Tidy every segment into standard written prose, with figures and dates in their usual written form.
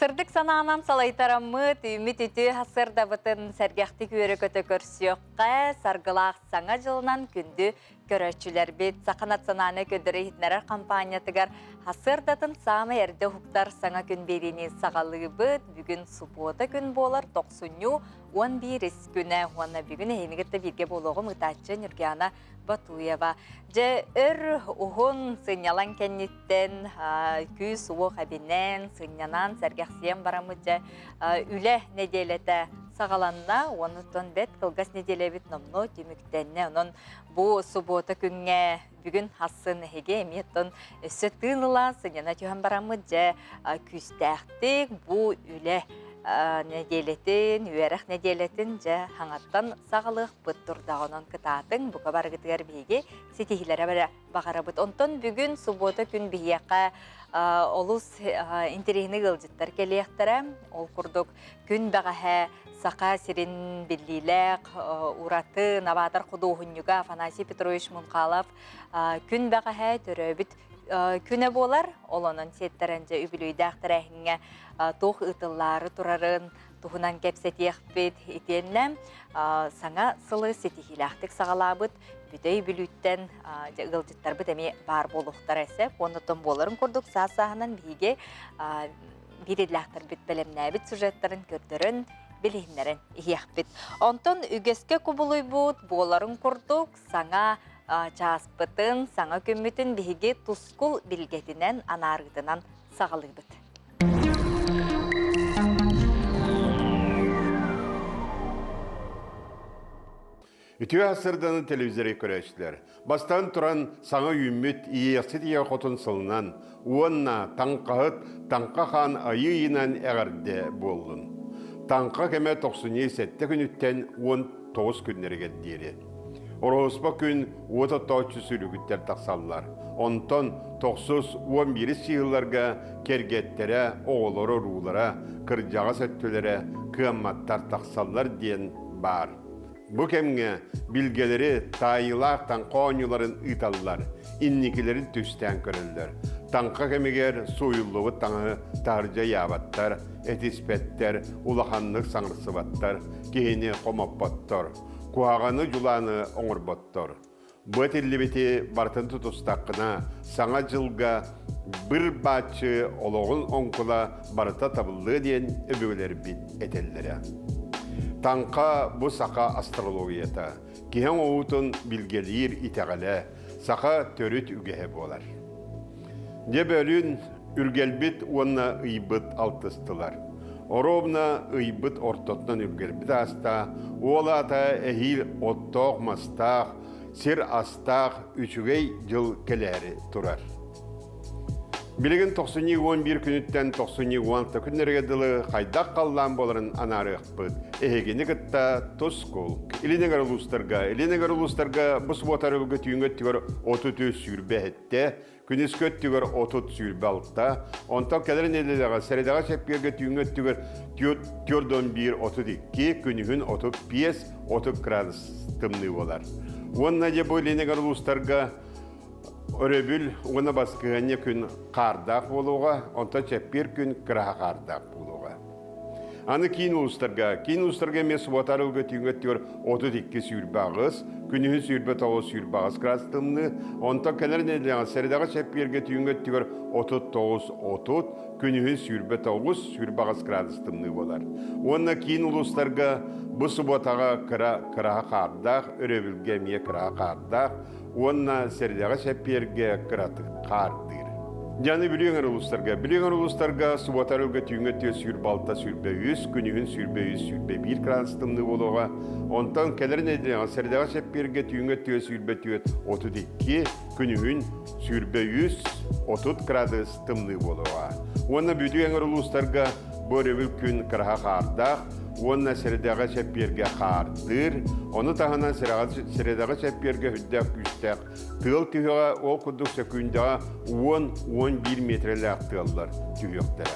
Сырдык санаанан салайтараммыт, үүммүт үтүө сырдабытын сэргэхтик үөрэ-көтө көрсүөххэ, саргылаах саҥа дьылынан күндү көрөөччүлэрбит Саха национальнай көрдөрөр-иһитиннэрэр хампаанньатыгар сарсыардатын саамай эрдэ уһуктар саҥа күн биэриини саҕалыыбыт. Бүгүн субуота күн буолар, тохсунньу 11 күнэ уонна бүгүн эһиини кытта бииргэ буолуоҕум ыытааччы Нюргиана Батуева. Дьэ, өр уһун сынньалаҥ кэнниттэн күүс-уох эбинэн, сынньанан, сэргэхсийэн бараммыт дьэ үлэ нэдиэлэтэ саҕаланна. Онуттан бэрт кылгас нэдиэлэбит номнуо түмүктэннэ. Онон бу субуота күҥҥэ бүгүн хассын эһиги эмиэ оттон өссө тыын ыла сынньана түһэн бараммыт дьэ күүстээхтик бу үлэ нэдиэлэтин, үөрэх нэдиэлэтин дьэ хаҥаттан саҕалыахпыт турдаҕа. Онон кытаатыҥ, бука барыгытыгар биһиги ситиһиилэрэ бары баҕарабыт. Онтон бүгүн субуота күн биһиэхэ олус интэриэһинэй ыалдьыттар кэлиэхтэрэ. Ол курдук күн бэҕэһээ Саха сирин биллиилээх ураты новатор худуоһунньуга Афанасий Петрович Мунхалов күн бэҕэһээ төрөөбүт күнэ буолар. Ол онон сиэттэрэн дьэ үбүлүөйдээх тэрээһиҥҥэ туох ыытыллаары турарын туһунан кэпсэтиэхпит. Итиэннэ саҥа сылы ситиһиилээхтик саҕалаабыт Бүтэй Бүлүүттэн дьэ ыалдьыттарбыт эмиэ баар буолуохтара эсэ. Уонна буоларын курдук саас-сааһынан биһиги биир идэлээхтэрбит бэлэмнээбит сюжеттарын көрдөрөн, билиһиннэрэн иһиэхпит. Онтон үгэскэ кубулуйбут буоларын курдук саҥа чааспытын, саҥа күммүтүн биһиги тускул билгэтинэн, анаарыытынан саҕалыыбыт. Үтүө сырданы телевизоры көрөөччүлэр. Бастаан туран саҥа үүммүт Иэйэхсит Ийэ Хотун сылынан уонна Таҥхаһыт Таҥха Хаан Айыы ыйынан эҕэрдэ буоллун. Таҥха кэмэ тохсунньу сэттэ күнүттэн 19 күннэригэр диэри. Ороһуспа күн уот оттооччу сүлүгүттэр тахсаллар. Онтон тохсус 11 сыылларга кэргэттэрэ, оҕолоро, уруулара, кырдьаҕас өттүлэрэ кыамматтар тахсаллар диэн баар. Бу кэмҥэ билгэлэри таайыылаах таҥха оонньууларын ыыталлар, инникилэрин түстээн көрөллөр. Таҥха кэмигэр сууйуллубут таҥаһы таһырдьа ыйаабаттар, этиспэттэр, улаханнык саҥарсыбаттар, киһини хомоппоттор, куһаҕаны дьулааны оҥорботтор. Бу этиллибити барытын тутустаххына, Саҥа дьылга быр-бааччы олоҕун оҥкула барыта табыллыа диэн өбүгэлэрбит этэллэрэ. Таҥха бу саха астрологията, киһи оҥоһуутун билгэлиир итэҕэлэ, саха төрүт үгэһэ буолар. Дьэ бөлүүн үргэлбит уонна ыйбыт алтыстылар. Оруобуна ыйбыт ортотунан үргэлбит ааста, уол аата эһиил оттоох-мастаах, сир астаах үчүгэй дьыл кэлээри турар. Билигин тохсунньу 11 күнүттэн тохсунньу 16 күннэригэр дылы хайдах халлаан буоларын анаарыахпыт. Эһигини кытта тускул. Илин эҥэр улуустарга, илин эҥэр улуустарга бу субуота өрөбүлгэ түүҥҥү өттүгэр 33 сүүрбэ иһиттэ, күнүскү өттүгэр 30 26, онтон кэлэр нэдиэлэҕэ сэрэдэҕэ чэппиэргэ түүҥҥү өттүгэр 41 32, күнүһүн 35 30 градус тымныы буолар. Уонна дьэ бу илин эҥэр улуустарга өрөбүл уонна баскыһыанньа күн хаардаах буолуоҕа, онтон чэппиэр күн кыраһа хаардаах буолуоҕа. Аны киин улуустарга, киин улуустарга эмиэ субуота арылга түүҥҥү өттүгэр 32 28, күнүһүн 29 28 градус тымныы, онтон кэлэр нэдиэлэҕэ сэрэдэҕэ чэппиэргэ түүҥҥү өттүгэр 39 30, күнүһүн 29 28 градус тымныы буолар. Уонна киин улуустарга бу субуотаҕа кыра кыраһа хаардаах, өрөбүлгэ эмиэ кыраһа хаардаах, уонна сэрэдэҕэ чэппиэргэ кыратык хаардыыр. Дьаны Бүлүү эҥэр улуустарга. Бүлүү эҥэр улуустарга субуота арылга түүҥҥү өттүгэр 26 23, күнүһүн 23 21 градус тымныы буолуоҕа. Онтон кэлэр нэдиэлэҕэ сэрэдэҕэ чэппиэргэ түүҥҥү өттүгэр 24 32, күнүһүн 23 30 градус тымныы буолуоҕа. Уонна Бүлүү эҥэр улуустарга бу өрөбүл күн кыраһа хаардаах уонна сэрэдэҕэ чэппиэргэ хаардыыр. Ону таһынан сэрэдэҕэ чэппиэргэ үрдээх күүстээх Тыал түһүөҕэ ол курдук сөкүүндэҕэ 10-11 миэтэрэлээх тыаллар түһүөхтэрэ.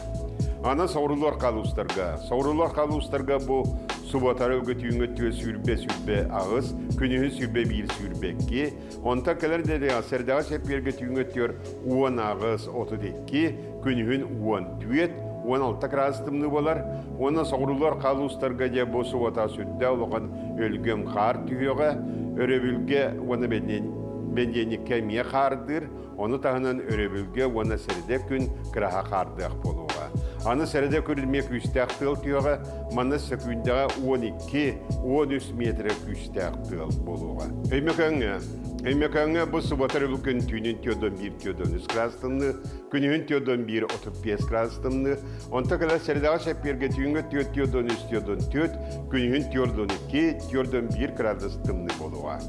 Аны соҕуруулар халуустарга. Соҕуруулар халуустарга бу субуотары өгө түүҥҥү өттүгэр сүүрбэ 28, күнүһүн сүүрбэ 1 22, онтон кэлэр нэдиэлэҕэ сэрдэҕэ чэппиэргэ түүҥҥү өттүгэр 18 32, күнүһүн 14, 16 градус тымныы буолар. Уонна соҕуруулар хаалуустарга дьэ бу субуота сүрдээх улахан өлгөм хаар түһүөҕэ. Өрөбүлгэ уонна бэнидиэнньиккэ эмиэ хаардыыр. Ону таһынан өрөбүлгэ уонна сэрэдэ күн кыраһа хаардыах буолуоҕа. Аны сэрэдэ күн эмиэ күүстээх тыал түһүөҕэ. Манна сөкүүндэҕэ 12-13 миэтэрэ күүстээх тыал буолуоҕа. Өймөкөөҥҥө Өймөкөөҥҥө бу суббота өрөбүл күн түүнүн 41-43 градус тымныы, күнүһүн 41-35 градус тымныы, онто кэлэр сэрэдэҕэ чэппиэргэ түүҥҥэ 4-3-4, күнүһүн 42-41 градус тымныы буолуоҕа.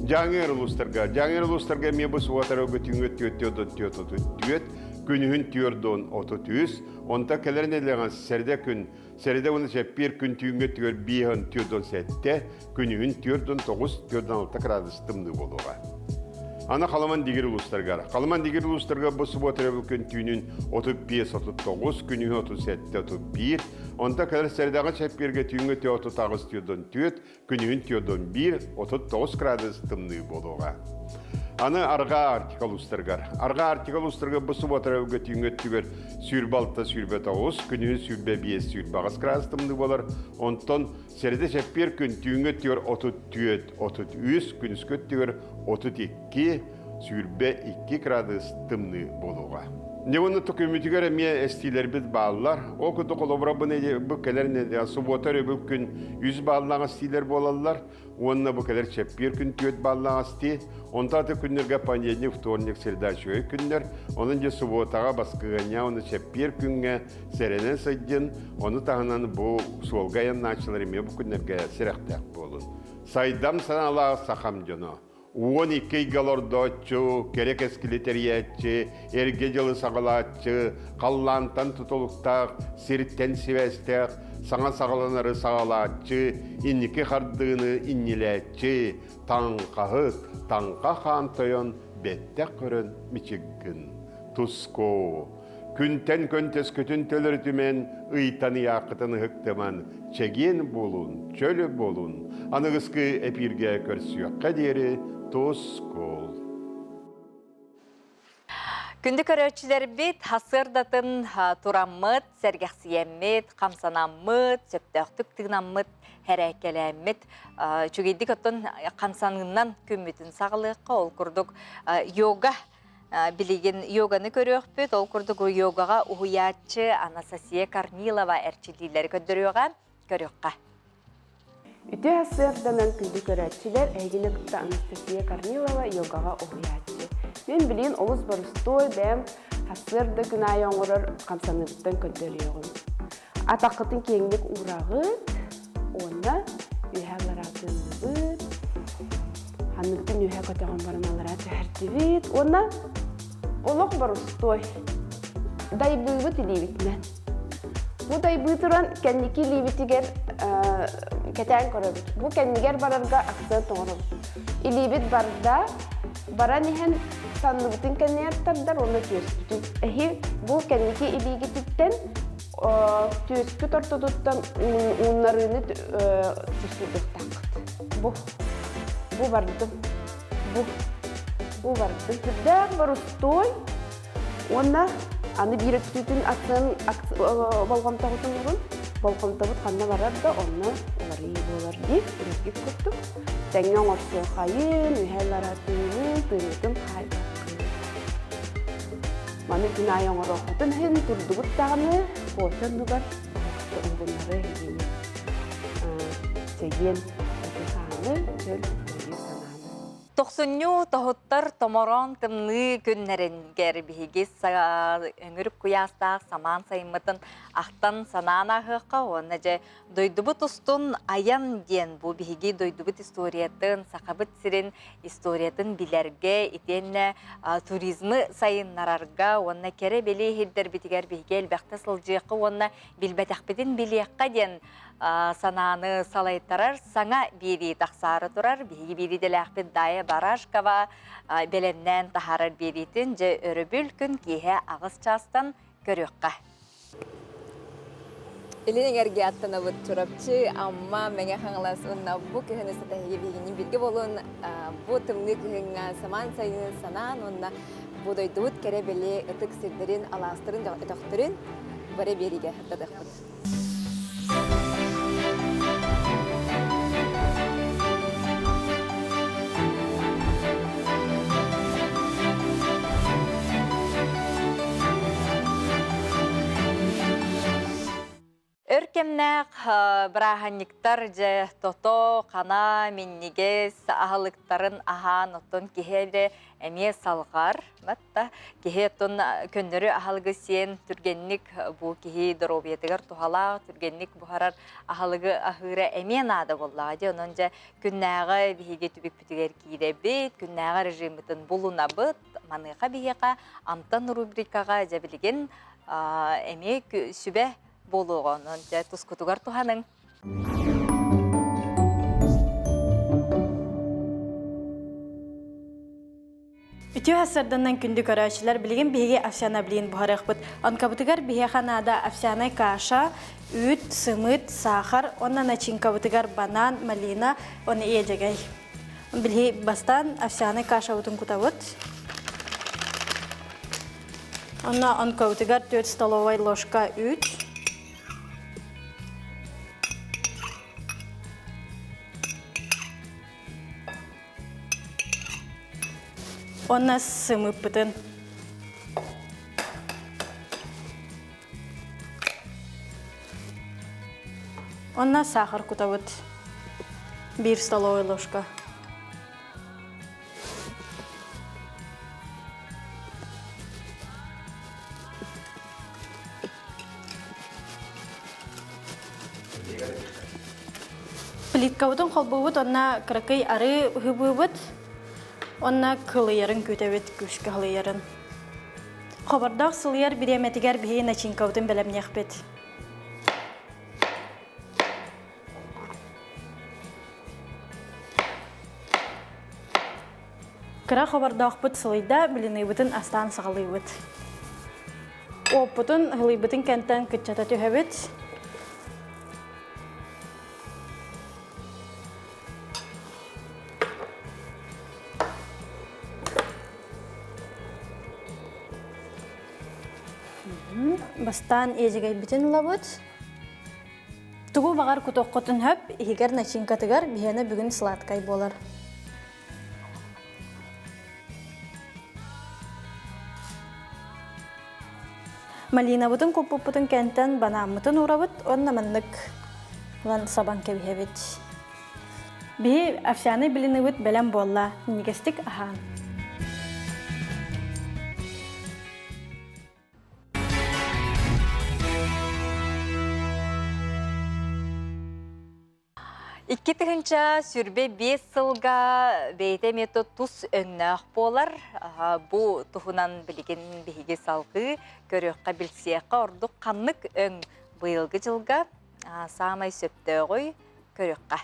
Дьааҥы улуустарга Дьааҥы улуустарга эмиэ бу суббота өрөбүл түүҥҥэ 4-4-34, күнүһүн 4-33, онто кэлэр нэдиэлэҕэ сэрэдэ күн Сэрэдэ уонна чэппиэр күн түүҥҥэ түгэр биэһин түөрт сэттэ, күнүһүн 4-9, 4-6 градус тымныы буолуоҕа. Аны Халаман Дигир улуустарыгар. Халаман Дигир улуустарыгар бу субуота өрөбүл күн түүнүн 35-39, күнүһүн 37-31, онто кэлэр сэрэдэҕэ чэппиэргэ түүҥҥэ 38-4, күнүһүн 41, 39 градус тымныы буолуоҕа. Аны Арҕаа Арктика улуустарыгар. Арҕаа Арктика улуустарыгар бу субуота өрөбүлгэ түүҥҥү өттүгэр 26-29, күнүһүн 25-28 градус тымныы буолар. Онтон сэрэдэ чэппиэр күн түүҥҥү өттүгэр 34, 33, күнүскү өттүгэр 32, 22 градус тымныы буолуоҕа. Дьэ тукүммүтүгэр эмиэ эстиилэрбит бааллар. Ол курдук холобура бу бу кэлэр нэдиэлэ субуота өрөбүл күн үс бааллаах эстиилэр буолаллар. Уонна бу кэлэр чэппиэр күн түөрт бааллаах эстии. Онтон аты күннэргэ понедельник, вторник, среда үчүгэй күннэр. Онон дьэ субуотаҕа баскыһыанньа уонна чэппиэр күҥҥэ сэрэнэн сылдьын. Ону таһынан бу суолга айаннааччылар эмиэ бу күннэргэ сэрэхтээх буолун. Сайдам санаалаах сахам дьоно. 12 ыйга олордооччу, кэрэ кэскили тэрийээччи, эргэ дьылы саҕалааччы, халлаантан тутулуктаах, сиртэн сибээстээх, саҥа саҕаланары саҕалааччы, инники хардыыны иннилээччи, таҥхаһыт, таҥха хаан тойон бэттэх көрөн мичик гын. Тускоо! Күнтэн көнтөскүтүн төлөрүтүмэн, ыйтан ыйааххытын ыһыктыман, чэгиэн буолун, чөл буолун. Аныгыскы эпииргэ көрсүөххэ диэри тускул. Күндү көрөөччүлэрбит, сарсыардатын тураммыт, сэргэхсийэммит, хамсанаммыт, сөптөөхтүк тыынаммыт, һэрээккэлээммит, үчүгэйдик оттон хамсаныынан күммүтүн саҕалыахха, ол курдук йога Билигин йоганы көрүөхпүт, ол курдук йогаҕа уһуйааччы Анастасия Корнилова эрчиллиилэри көрдөрүөҕэ, көрүөххэ. Үтүө сарсыарданан күндү көрөөччүлэр, эһигини кытта Анастасия Корнилова йогаҕа уһуйааччы. Мин билигин олус борустуой бэйэм сарсыарда күн аайы оҥорор хамсаныыбыттан көрдөрүөҕүм. Атаххытын киэҥник уураҕыт уонна үөһэ аллараа тыынныбыт. Ханныктын үөһэ көтөҕөн баран аллараа түһэрдибит уонна олох борустуой. Дайбыыбыт илиибитинэн. Бу дайбыы туран кэнники илиибитигэр кэтээн көрөбүт. Бу кэннигэр барарга акцент оҥоробут. Илиибит барда, баран иһэн санныбытын кэннигэр тардар уонна түөспүтүн. Эһи бу кэнники илиигититтэн түөскүт ортотуттан ууннарыыны түсүрдүөхтааххыт. Бу. Бу бардым. Бу. Бу бардым. Сүрдээх борустуой. Уонна аны биир өттүтүн атын болҕомтоҕутун урун. Болҕомтобут ханна барар да онно уларыйыы буолар дии. Үргүк курдук. Тэҥҥэ оҥорсуохайын, үһэ-лара тыынын, тыынытын хаайбаккын. Маны күн аайы оҥоруоххутун иһин турдубут даҕаны кофе оннугар уһугуннары эһигини чэгиэн эти-хааны, чөл өйү-санааны. Тохсунньу тоһуттар томороон тымныы күннэрингэр биһиги өҥүрүк куйаастаах самаан сайыммытын ахтан санаан ааһыахха уонна дьэ Дойдубут устун айан диэн бу биһиги дойдубут историятын, Сахабыт сирин историятын билэргэ, итиэннэ туризмы сайыннарарга уонна кэрэ-бэлиэ иһирдэрбитигэр биһиги элбэхтэ сылдьыахха уонна билбэтэхпитин билиэххэ диэн санааны салайтарар саҥа биэрии тахсаары турар. Биһиги биэриидэлээхпит Дая Барашкова бэлэмнээн таһаарар биэриитин дьэ өрөбүл күн киэһэ 8 чаастан көрүөххэ. Илин эҥэргэ аттанабыт Чурапчы, Амма, Мэҥэ Хаҥалас уонна бу күһүн устата эһиги биһигини бииргэ буолун бу тымныы күһүҥҥэ самаан сайыны санаан уонна бу дойдубут кэрэ-бэлиэ ытык сирдэрин, алаастарын, өтөхтөрүн бары биэриигэ сырдатыахпыт. Өр кэмнээх бырааһынньыктар дьэ тото, хана, минньигэс аһылыктарын аһаан оттон киһи эрэ эмиэ салҕар. Батта киһи оттон көннөрү аһылыгы сиэн түргэнник бу киһи доруобуйатыгар туһалаах, түргэнник буһарар аһылыгы аһыыра эмиэ наада буоллаҕа дии. Онон дьэ күннээҕи биһиги түбүкпүтүгэр киирэбит, күннээҕи режиммытын булунабыт. Маныаха биһиэхэ Амтан рубрикаҕа дьэ билигин эмиэ сүбэ буолуоҕа онон дьэ тускутугар туһаныҥ. Үтүө сарсыарданан күндү көрөөччүлэр, билигин биһиги овсяный блин буһарыахпыт. Онкабытыгар биһиэхэ наада овсяный каша, үүт, сымыыт, саахар, уонна начинкабытыгар банан, малина, уонна иэдьэгэй. Билиһи бастаан овсяный кашабытын кутабыт. Онно онкобутугар 4 столовай ложка үүт. Онно сымыппытын. Онно сахар кутабыт. Биир столовая ложка. Плиткабытын холбуубут уонна кыракый арыы ыһыбыыбыт уонна кылыйарын күүтэбит, күүскэ кылыйарын. Хобордоох сылыйар бириэмэтигэр биһиги начинкабытын бэлэмниэхпит. Кыра хобордоохпут сылыйда, блиныыбытын астаан саҕалыыбыт. Уоппутун ыһылыйбытын кэнтэн кыччата түһэбит. Бастаан иэдьэгэйбитин ылабыт. Тугу баҕар кутуоххутун сөп, иһигэр начинкатыгар биһиэнэ бүгүн сладкай буолар. Малинабытын куппуппутун кэнтэн банааммытын уурабыт уонна маннык ылан сабан кэбиһэбит. Биһи овсяный блиныбыт бэлэм буолла, минньигэстик аһаан. 2025 сылга бэйэтэ эмиэ тус өҥнөөх буолар. Бу туһунан билигин биһиги салгыы көрүөххэ, билсиэххэ ордук ханнык өҥ быйылгы дьылга саамай сөптөөҕүй көрүөххэ.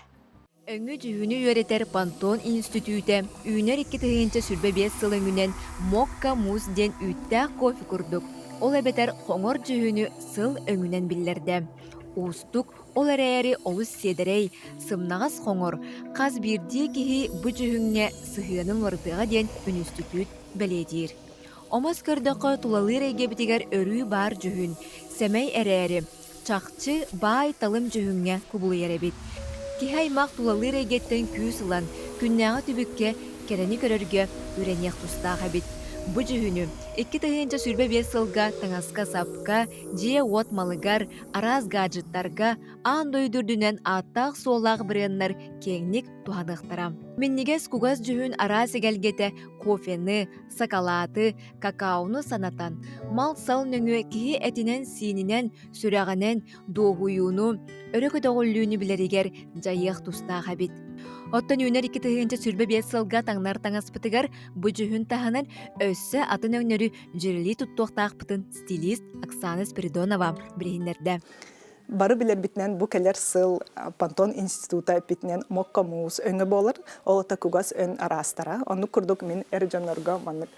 Өҥү-дьүһүнү үөрэтэр Пантон инститүүтэ үүнэр 2025 сыл өҥүнэн мокка муус диэн үүттээх кофе курдук, ол эбэтэр хоҥор дьүһүнү сыл өҥүнэн биллэрдэ. Уустук, ол эрээри олус сиэдэрэй, сымнаҕас хоҥор хас биирдии киһи бу дьүһүҥҥэ сыһыанын уларытыаҕа диэн үнүстүтүүт бэлиэтиир. Омос көрдөххө, тулалыыр эйгэбитигэр өрүү баар дьүһүн, сэмэй эрээри, чахчы баай-талым дьүһүҥҥэ кубулуйар эбит. Киһи аймах тулалыыр эйгэттэн күүс ылан, күннээҕи түбүккэ кэрэни көрөргө үөрэниэх тустаах эбит. Бу дьүһүнү 2025 сылга таҥаска-сапка, дьиэ-уот малыгар, араас гаджеттарга аан дойду үрдүнэн ааттаах-суоллаах бреннэр киэҥник туһаныахтара. Минньигэс кугас дьүһүн араас эгэлгэтэ кофены, сакалааты, какаону санатан, мал-сал нөҥүө киһи этинэн-сиининэн, сүрэҕинэн дуоһуйууну, өрө көтөҕүллүүнү билэригэр дьайыах тустаах эбит. Оттон үүнэр 2025 сылга таҥнар таҥаспытыгар бу дьүһүн таһынан өссө атын өҥнөрү дьүрэлии туттуохтаахпытын стилист Оксана Спиридонова билиһиннэрдэ. Бары билэрбитинэн бу кэлэр сыл Пантон института эппитинэн мокко муус өҥө буолар. Ол ата кугас өҥ араастара. Оннук курдук мин эр дьоннорго маннык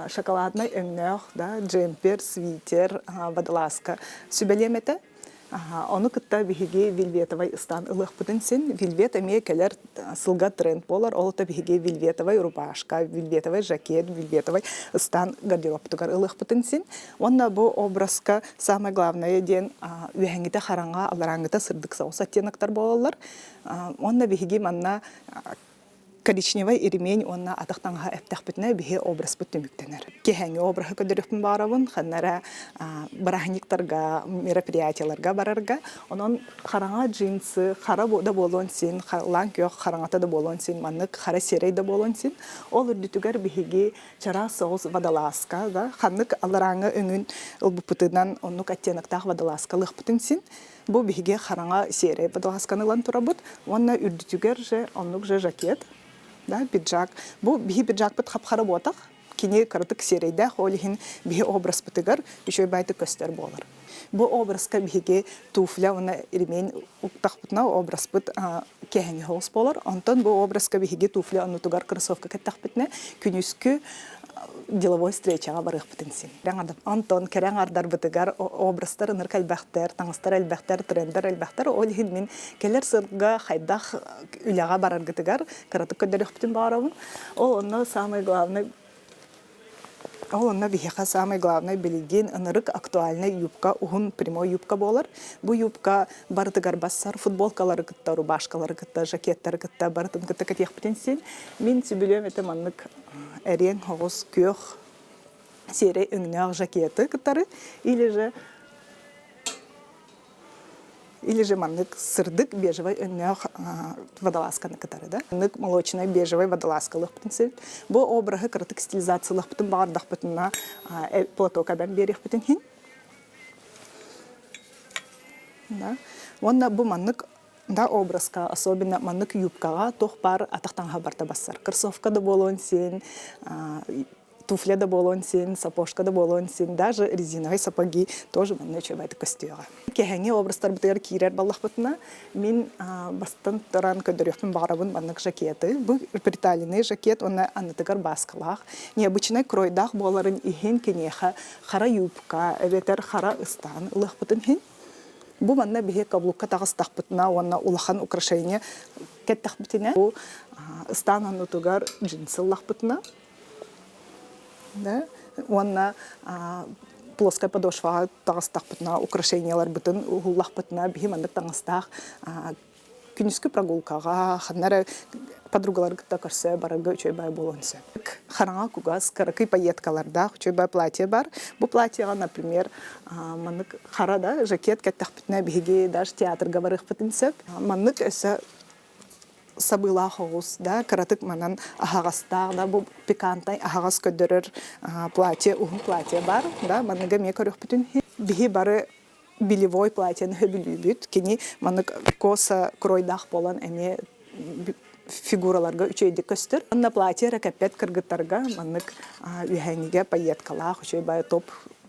шоколаднай өҥнөөх да джемпер, свитер, водолазка сүбэлиэм этэ. Ону кытта биһиги вельветовай ыстаан ылыахпытын син. Вельвет эмиэ кэлэр сылга тренд буолар. Ол да биһиги вельветовай рубашка, вельветовай жакет, вельветовай ыстаан гардеробтугар ылыахпытын син. Уонна бу образка самое главное диэн үөһэҥҥитэ хараҥа, алларааҥҥыта сырдык соҕус оттеноктар буолаллар. Уонна биһиги манна коричневай ремень уонна атах таҥаһа эптэхпитинэ биһи образпыт түмүктэнэр. Киэһээҥҥи обраһы көрдөрүөхпүн баҕарабын, ханна эрэ бырааһынньыктарга, мероприятиеларга барарга. Онон хараҥа джинсы, хара да буолуон син, лаҥ күөх хараҥата да буолуон син, маннык хара сиэрэй да буолуон син. Ол үрдүтүгэр биһиги чараас соҕус водолазка, да, ханнык аларааҥҥа өҥүн ылбыппытынан оннук оттеноктаах водолазка ылыахпытын син. Бу биһиги хараҥа сиэрэй водолазканы ылан турабыт уонна үрдүтүгэр же оннук же жакет, да, пиджак. Бу биһи пиджакпыт хап-хара буотах, кини кыратык сиэрэйдээх, ол иһин биһи образпытыгар үчүгэй баайдык көстөр буолар. Бу образка биһиги туфля уонна ремень уктахпытына образпыт киэһэҥҥи соҕус буолар. Онтон бу образка биһиги туфля оннутугар кроссовка кэттэхпитинэ күнүскү деловой встречаҕа барыахпытын син. Онтон кэрэ аҥардарбытыгар образтар ынырык элбэхтэр, таҥастар элбэхтэр, трендэр элбэхтэр. Ол иһин мин кэлэр сылга хайдах үлэҕэ бараргытыгар кыратык көрдөрүөхпүтүн баҕарабын. Ол онно самый главный Ол онно биһиэхэ самый главный билигин ынырык актуальнай юбка, уһун прямой юбка буолар. Бу юбка барытыгар бассар футболкалары кытта, рубашкалары кытта, жакеттары кытта барытын кытта кэтиэхпитин син. Мин сөбүлүөм этэ маннык эриэн соҕус күөх сиэрэй өҥнөөх жакеты кытары или же или же маннык сырдык бежевай өҥнөөх водолазканы кытары да маннык молочный бежевай водолазкалыахпытын сөп бу обраһы кыратык стилизациялыахпытын баҕардахпытына платок эбэн биэриэхпитин иһин да уонна бу маннык да образка особенно маннык юбкаҕа туох баар атах таҥаһа барта бассар кроссовка да буолуон син туфля да буолуон син, сапожка да буолуон син, даже резиновые сапоги тоже манна үчүгэйдик көстүөҕэ. Кэһэҥи образтарбытыгар киирэр баллахпытына, мин бастан туран көрдөрүөхпүн баҕарабын маннык жакеты. Бу приталенный жакет уонна аннытыгар бааскалаах. Необычный кройдаах буоларын иһин киниэхэ хара юбка эбэтэр хара ыстаан ылыахпытын иһин. Бу манна биһи каблукка таҕыстахпытына уонна улахан украшение кэттэхпитинэ, бу ыстаан оннутугар джинсы ыллахпытына, Да? Уонна плоскай подошваҕа таҕыстахпытына, украшениеларбытын уһуллахпытына, биһи маннык таҥастаах күнүскү прогулкаҕа, ханна эрэ подругалары кытта көрсө барарга үчүгэй баай буолуон сөп. Хараҥа кугас, кыракый пайеткалардаах үчүгэй баай платье бар. Бу платьеҕа, например, маннык хара да жакет кэттэхпитинэ биһиги даже театрга барыахпытын сөп. Маннык өссө сабыылаах оҕус да кыратык манан аһаҕастаах да бу пикантай аһаҕас көрдөрөр платье уһун платье бар да маныга эмиэ көрүөхпүтүн биһи бары белевой платьены сөбүлүүбүт кини маннык коса кройдаах буолан эмиэ фигураларга үчүгэйдик көстөр онно платье эрэ кэппэт кыргыттарга маннык үөһээҥҥигэ пайеткалаах үчүгэй баайы топ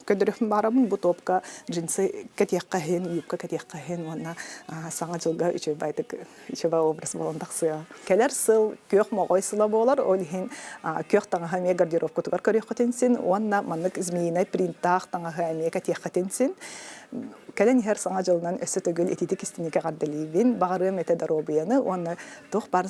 Көдөрүхпүн баарабын бу топка джинсы кэтиэххэ иһин, юбка кэтиэххэ иһин уонна саҥа дьылга үчүгэйдик үчүгэй образ буолан тахсыа. Кэлэр сыл күөх моҕой сыла буолар, ол иһин күөх таҥаһы эмиэ гардеробкутугар көрүөххүтүн син уонна маннык змеиный принтаах таҥаһы эмиэ кэтиэххитин син. Кэлэн иһэр саҥа дьылынан өссө төгүл ититик истиҥник эҕэрдэлиибин, баҕарыам этэ доруобуйаны уонна туох баар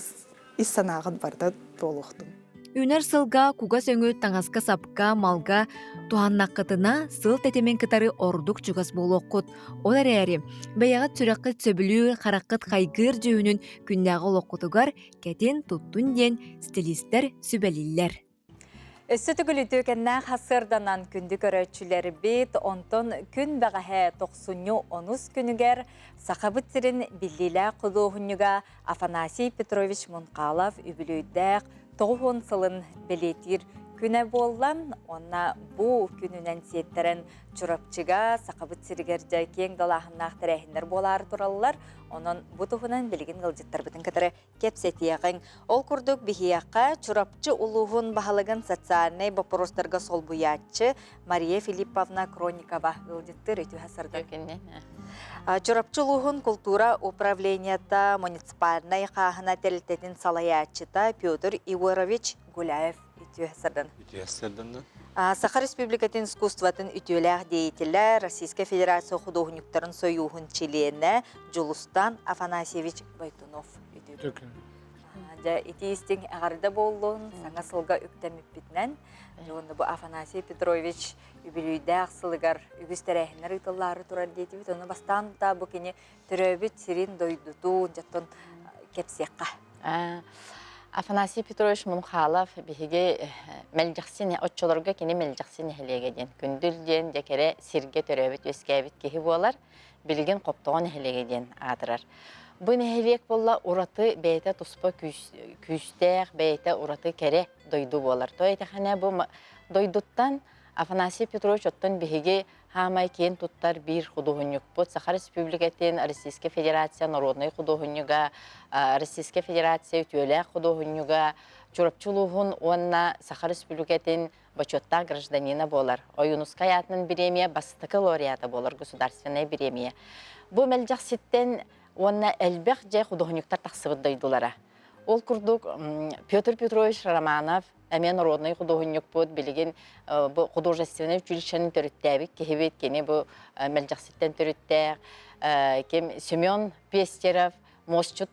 ис санааҕыт барыта туолуохтун. Үүнэр сылга кугас өҥү таҥаска-сапка, малга туһаннаххытына, сыл тэтимин кытары ордук чугас буолуоххут. Ол эрээри, бэйэҕит сүрэххит сөбүлүүр, хараххыт хайгыыр дьүһүнүн күннээҕи олоххутугар кэтин, туттун диэн стилистэр сүбэлииллэр. Өссө төгүл үтүөкэннээх сарсыарданан күндү көрөөччүлэрбит, онтон күн бэҕэһээ тохсунньу онус күнүгэр Сахабыт сирин биллиилээх худуоһунньуга Афанасий Петрович Мунхалов үбүлүөйдээх 90 сылын бэлиэтиир күнэ буолла. Уонна бу күнүнэн сиэттэрэн Чурапчыга, Сахабыт сиригэр дьэ киэҥ далааһыннаах тэрээһиннэр буолаары тураллар. Онон бу туһунан билигин ыалдьыттарбытын кытары кэпсэтиэҕиҥ. Ол курдук биһиэхэ Чурапчы улууһун баһылыгын социальнай боппуруостарга солбуйааччы Мария Филипповна Кронникова ыалдьыттыыр үтүө сардан. Чурапчы улууһун култуура управлениета муниципальнай хааһына тэрилтэтин салайааччыта Петр Егорович Гуляев үтүө сардан. Үтүө сарданна. Саха Республикатын искусствотын үтүөлээх деятелэ, Российскай Федерация худуоһунньуктарын сойууһун чилиэнэ Дьулустан Афанасьевич Бойтунов үтүө. Дьэ, ити истиҥ эҕэрдэ буоллун, саҥа сылга үктэммиппитинэн. Уонна бу Афанасий Петрович үбүлүйдээх сылыгар үгүс тэрээһиннэр ыытыллаары турар диэтибит. Ону бастаан да бу кини төрөөбүт сирин, дойдутун, дьоттон кэпсиэххэ. Афанасий Петрович Мунхалов биһиги Мэлдьэхси оччолорго кини Мэлдьэхси нэһилиэгэ диэн Күндүл диэн дьэ кэрэ сиргэ төрөөбүт үөскээбит киһи буолар. Билигин Хоптоҕо нэһилиэгэ диэн аатырар. Бу нэһилиэк буолла ураты бэйэтэ туспа күүстээх, бэйэтэ ураты кэрэ дойду буолар. То этэхэнэ бу дойдуттан Афанасий Петрович оттон биһиги хаамай киэн туттар биир худуоһунньукпут Саха Республикатын Российскай Федерация народнай худуоһунньуга, Российскай Федерация үтүөлээх худуоһунньуга, Чурапчы улууһун уонна Саха Республикатын бочуоттаах гражданина буолар. Ойуунускай аатынан бириэмийэ бастакы лауреата буолар государственнай бириэмийэ. Бу мэлдьэхситтэн уонна элбэх дьэ худуоһунньуктар тахсыбыт дойдулара. Ол курдук Петр Петрович Романов эмиэ народнай худуоһунньукпут, билигин бу художественнай училищены төрүттээбит киһибит, кини бу Мэлдьэхситтэн төрүттээх, ким Семен Пестеров, муосчут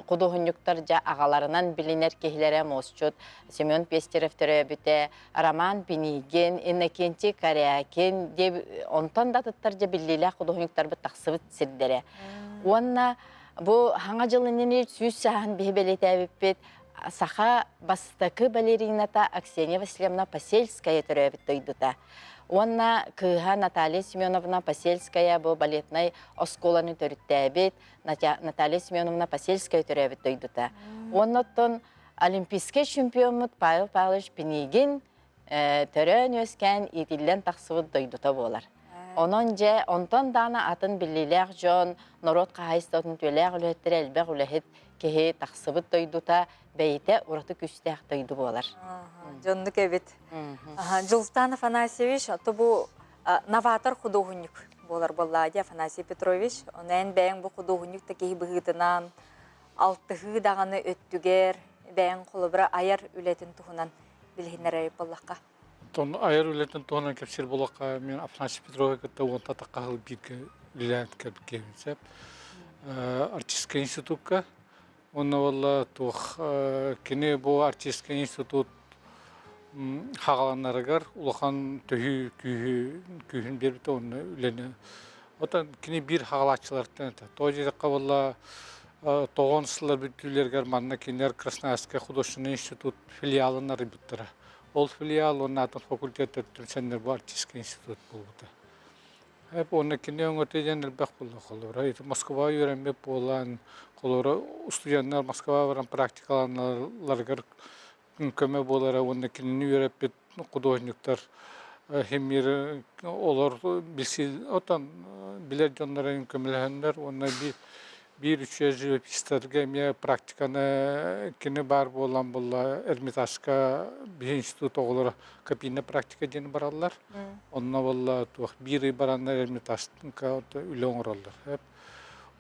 худуоһунньуктар дьэ аҕаларынан билинэр киһилэрэ муосчут Семен Пестеров төрөөбүтэ, Роман Пинигин, Иннокентий Корякин, онтон да атыттар дьэ биллиилээх худуоһунньуктарбыт тахсыбыт сирдэрэ. Уонна бу хаҥа дьыл иннини сүүс сааһын биһи бэлиэтээбиппит саха бастакы балерината Аксения Васильевна Посельская төрөөбүт дойдута. Уонна кыыһа Наталья Семеновна Посельская бу балетнай оскуоланы төрүттээбит Наталья Семеновна Посельская төрөөбүт дойдута. Уонна оттон олимпийскай чемпиоммут Павел Павлович Пинигин төрөөн-үөскээн иитиллэн тахсыбыт дойдута буолар. Онон дьэ, онтон даана атын биллиилээх дьон, норуот хаһаайыстыбатын үтүөлээх үлэһиттэрэ элбэх үлэһит киһи тахсыбыт дойдута бэйэтэ ураты күүстээх дойду буолар. Дьоннук эбит. Дьулустан Афанасьевич, ото бу новатор худуоһунньук буолар буоллаа дии Афанасий Петрович. Ону эн бэйэҥ бу худуоһунньук да киһи быһыытынан алтыһыы даҕаны өттүгэр бэйэҥ холобура айар үлэтин туһунан билиһиннэрэр буоллахха. Оттон айар үлэтин туһунан кэпсиир буоллахха, мен Афанасий Петровы кытта уонта атахха сыл бииргэ үлэлээн кэлбит сөп. Артистскай институкка. Уонна буолла туох кини бу артистскай институт хаҕаланарыгар улахан төһүү күүһү күүһүн биэрбитэ уонна үлэни Отон кини биир хаҕалааччылартан этэ. Тоҕо диэтэххэ буолла тоҕон сыллар бүтүүлэригэр манна кинилэр Красноярскай художественный институт филиалын арыйбыттара. Ол филиал уонна атын факультеттар түмсэннэр бу артистскай институт буолбута. Уонна кини өҥөтө диэн элбэх буолла холобура. Ити Москваҕа үөрэммит буолан, холобура устудьуоннар Москваҕа баран практикаланалларыгар көмө буолара уонна кинини үөрэппит художниктар химир олор билси отон билэр дьоннорун көмөлөһөннөр уонна биир үчүгэй живописцтарга эмиэ практиканы кини баар буолан буолла Эрмитажка биһи институт оҕолоро копийнай практика диэн бараллар онно буолла туох биир ый бараннар Эрмитажка үлэ оҥороллор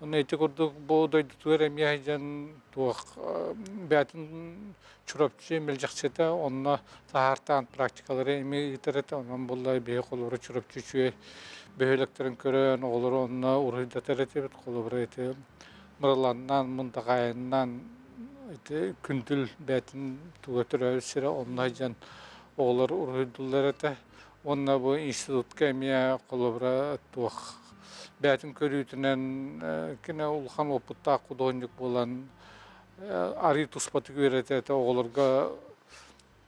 Онно ити курдук бу дойдутугар эмиэ сылдьан туох бэйэтин Чурапчы мэлдьэхситэ онно таһаартаан практикалары эмиэ ыытар этэ. Онон буолла биһи холобура Чурапчы үчүгэй бөһүөлэктэрин көрөн оҕолору онно уруһуйдатар этибит. Холобура ити Мырыланнан, Мындаҕаайыннан ити Күндүл бэйэтин туга төрөөбүт сирэ онно сылдьан оҕолор уруһуйдууллар этэ. Уонна бу институтка эмиэ холобура туох бэйэтин көрүүтүнэн кини улахан уопуттаах худуоһунньук буолан арыы туспатык үөрэтэ этэ оҕолорго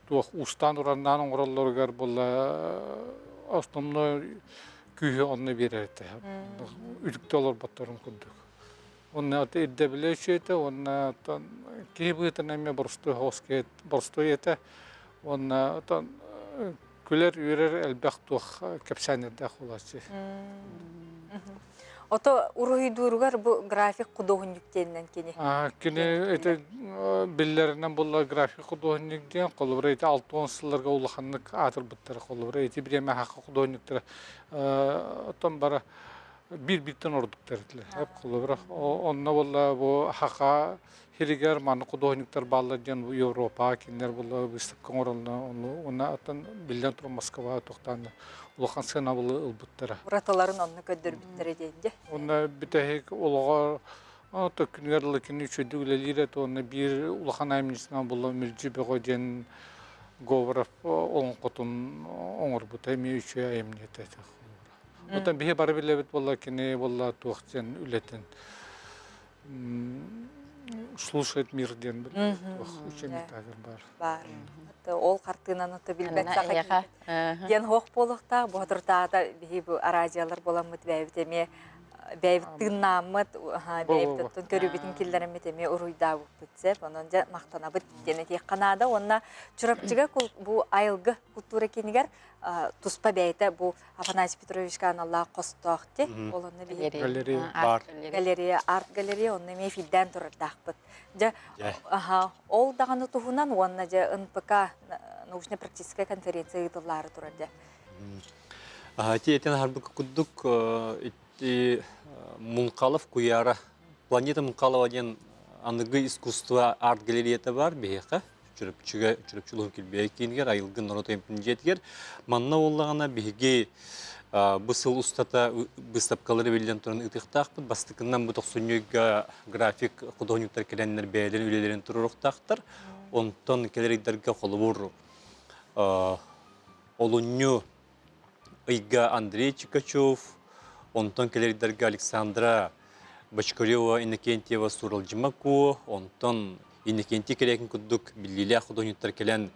туох уустаан-ураннаан оҥороллоругар буолла основной күүһү онно биэрэр этэ үтүктэ олорботторун курдук уонна ирдэбилэ үчүгэй уонна киһи быһыытынан эмиэ боростуой соҕус боростуой этэ уонна күлэр-үөрэр элбэх туох кэпсээннэрдээх буолааччы. Ото уруһуйдууругар бу график худуоһунньук диэнинэн кини. Кини ити биллэринэн буолла график худуоһунньук диэн холобура ити 60 сылларга улаханнык аатырбыттара холобура ити бириэмэ худуоһунньуктара оттон бара. Биир-бииртэн ордуктар этилэр. Холобура, онно буолла бу Хаха сиригэр маннык художниктар бааллар диэн бу Европа кинилэр буолла выставка оҥоронно ону уонна атын биллэн туран Москва тохтоон улахан сыанабылы ылбыттара. Уратыларын онно көрдөрбүттэрэ диэн дьэ. Онно бүтэһик олоҕор күнүгэр ыла кини үчүгэйдик үлэлиир этэ уонна биир улахан айымньытынан буолла Мүлдьү Бөҕө диэн Говоров олоҥхотун оҥорбута эмиэ үчүгэй айымньы этэ. Оттон биһи бары билэбит буолла кини буолла туох диэн үлэтин слушает мир диэн учебниктагар баар. Баар. Ол хартыынаны то билбэт саха диэн хоох буолуохтаах. Бу отуртаата биһи бу араадьыйалар буоламмыт бэйэбит эмиэ бэйэбит тыыннааммыт, бэйэбит оттон көрүүбүтүн киллэрэммит эмиэ уруйдаабыппыт сеп. Онон дьэ махтанабыт диэн этиэххэ наада. Уонна Чурапчыга бу айылгы культура киинигэр туспа бэйэтэ бу Афанасий Петровичка аналлаах хостоох ти. Ол онно биһиги галерея бар. Галерея, арт галерея, онно эмиэ филдээн турардаахпыт. Дьэ, аха, ол даҕаны туһунан уонна дьэ НПК научно-практическая конференция ыытыллаары турар дьэ. Ити этэн аһарбыт курдук ити Мунхалов Куяра, планета Мунхалова диэн аныгы искусство арт галереята бар биһиэхэ. Чурапчыга Чурапчы улууһун килбиэйэ киинигэр Айылгын норуот айымньытын дьиэтигэр. Манна буоллаҕына биһиги бу сыл устата быыстапкалары биллэн туран ыытыахтаахпыт. Бастакынан бу тохсунньуга график художниктар кэлэннэр бэйэлэрин үлэлэрин туруоруохтаахтар. Онтон кэлэр ыйдарга холобур олунньу ыйга Андрей Чикачев, онтон кэлэр ыйдарга Александра Бочкарева, Иннокентьева Суралдьыма Куо, онтон Иннокентий Кэрээкин курдук биллиилээх художниктар кэлэн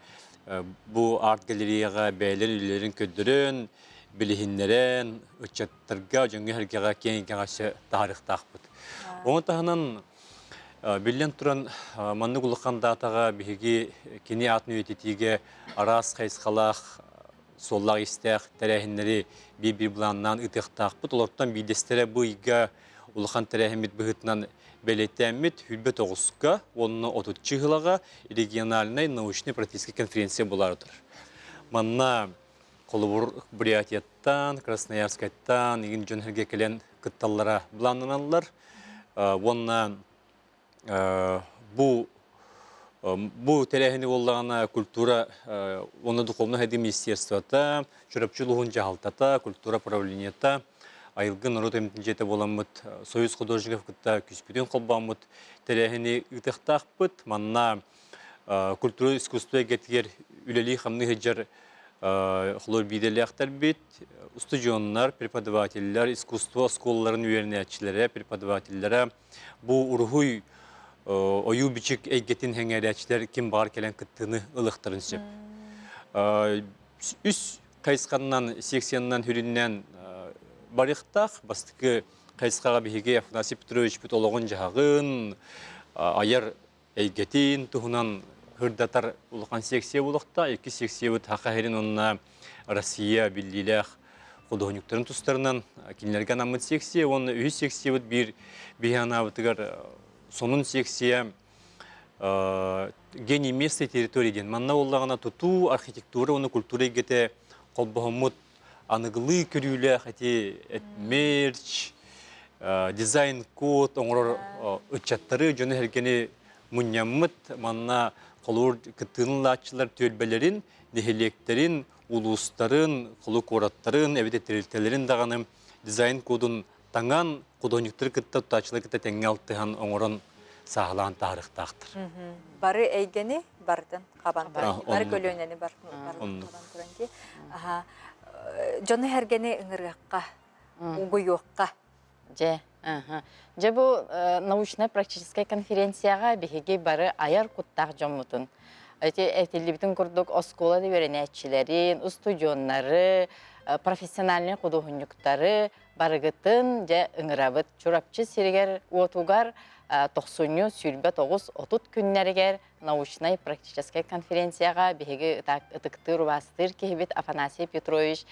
бу арт-галереяҕа бэйэлэрин үлэлэрин көрдөрөн, билиһиннэрэн, ыччаттарга, дьоҥҥо-сэргэҕэ киэҥ эйгэҕэ өссө таһаарыахтаахпыт. Ону таһынан, биллэн туран, маннык улахан даатаҕа биһиги кини аатын үйэтитиигэ араас хайысхалаах суоллаах-иистээх тэрээһиннэри биир-биир былааннаан ыытыахтаахпыт. Олортон биирдэстэрэ бу ыйга улахан тэрээһиммит быһыытынан бэлиэтээммит 29-ка уонна 30 чыһылаҕа региональнай научнай-практическай конференция буолаары турар. Манна холобур Бурятияттан, Красноярскайтан игин дьон сэргэ кэлэн кытталлара былааннаналлар. Уонна бу бу тэрээһини буоллаҕына культура уонна духовнай сайдыы министерствота, Чурапчы улууһун дьаһалтата, культура правлениета, Айылгы норуот эмтин дьиэтэ буоламмыт Союз художников кытта күүспүтүн холбооммут тэрээһини ыытыахтаахпыт. Манна культура искусство эйгэтигэр үлэлии-хамныы сылдьар холобур биирдэлээхтэрбит, устудьуоннар, преподавателлэр, искусство оскуолаларын үөрэнээччилэрэ, преподавателлэрэ Бу уруһуй ойуу-бичик эйгэтин сэҥээрээччилэр ким баҕар кэлэн кыттыыны ылыахтарын сөп. Үс хайысханнан, секциянан сүрүннээн барыахтаах. Бастакы хайысхаҕа биһиги Афанасий Петровичпыт олоҕун-дьаһаҕын, айар эйгэтин туһунан сырдатар улахан секция буолуохтаах. Иккис секциябыт Саха сирин уонна Россия биллиилээх худуоһунньуктарын тустарынан кинилэргэ анаммыт секция уонна үһүс секциябыт биир биһи анаабытыгар сонун секция гений места и территории диэн. Манна буоллаҕына тутуу, архитектура уонна культура эйгэтэ холбоһоммут аныгылыы көрүүлээх эти мерч, дизайн-код оҥорор ыччаттары, дьону-сэргэни мунньаммыт. Манна холобур кыттыыны ылааччылар түөлбэлэрин, нэһилиэктэрин, улуустарын, холу куораттарын, эбэтэр тэрилтэлэрин даҕаны дизайн-кодун таҥан, художниктары кытта, туттааччылары кытта тэҥҥэ алтыһан оҥорон сааһылаан таһаарыахтаахтар. Бары эйгэни барытын хабан туран, бары көлүөнэни барытын хабан туран ки. Дьону-сэргэни ыҥырыахха, угуйуохха. Дьэ, Дьэ бу научнай-практическай конференцияҕа биһиги бары айар куттаах дьоммутун, ити этиллибитин курдук оскуола үөрэнээччилэрин, устудьуоннары, профессиональнай худуоһунньуктары барыгытын дьэ ыҥырабыт. Чурапчы сиригэр-уотугар тохсунньу 29-30 күннэригэр научнай-практическай конференцияҕа биһиги ытыктыыр убаастыыр киһибит Афанасий Петрович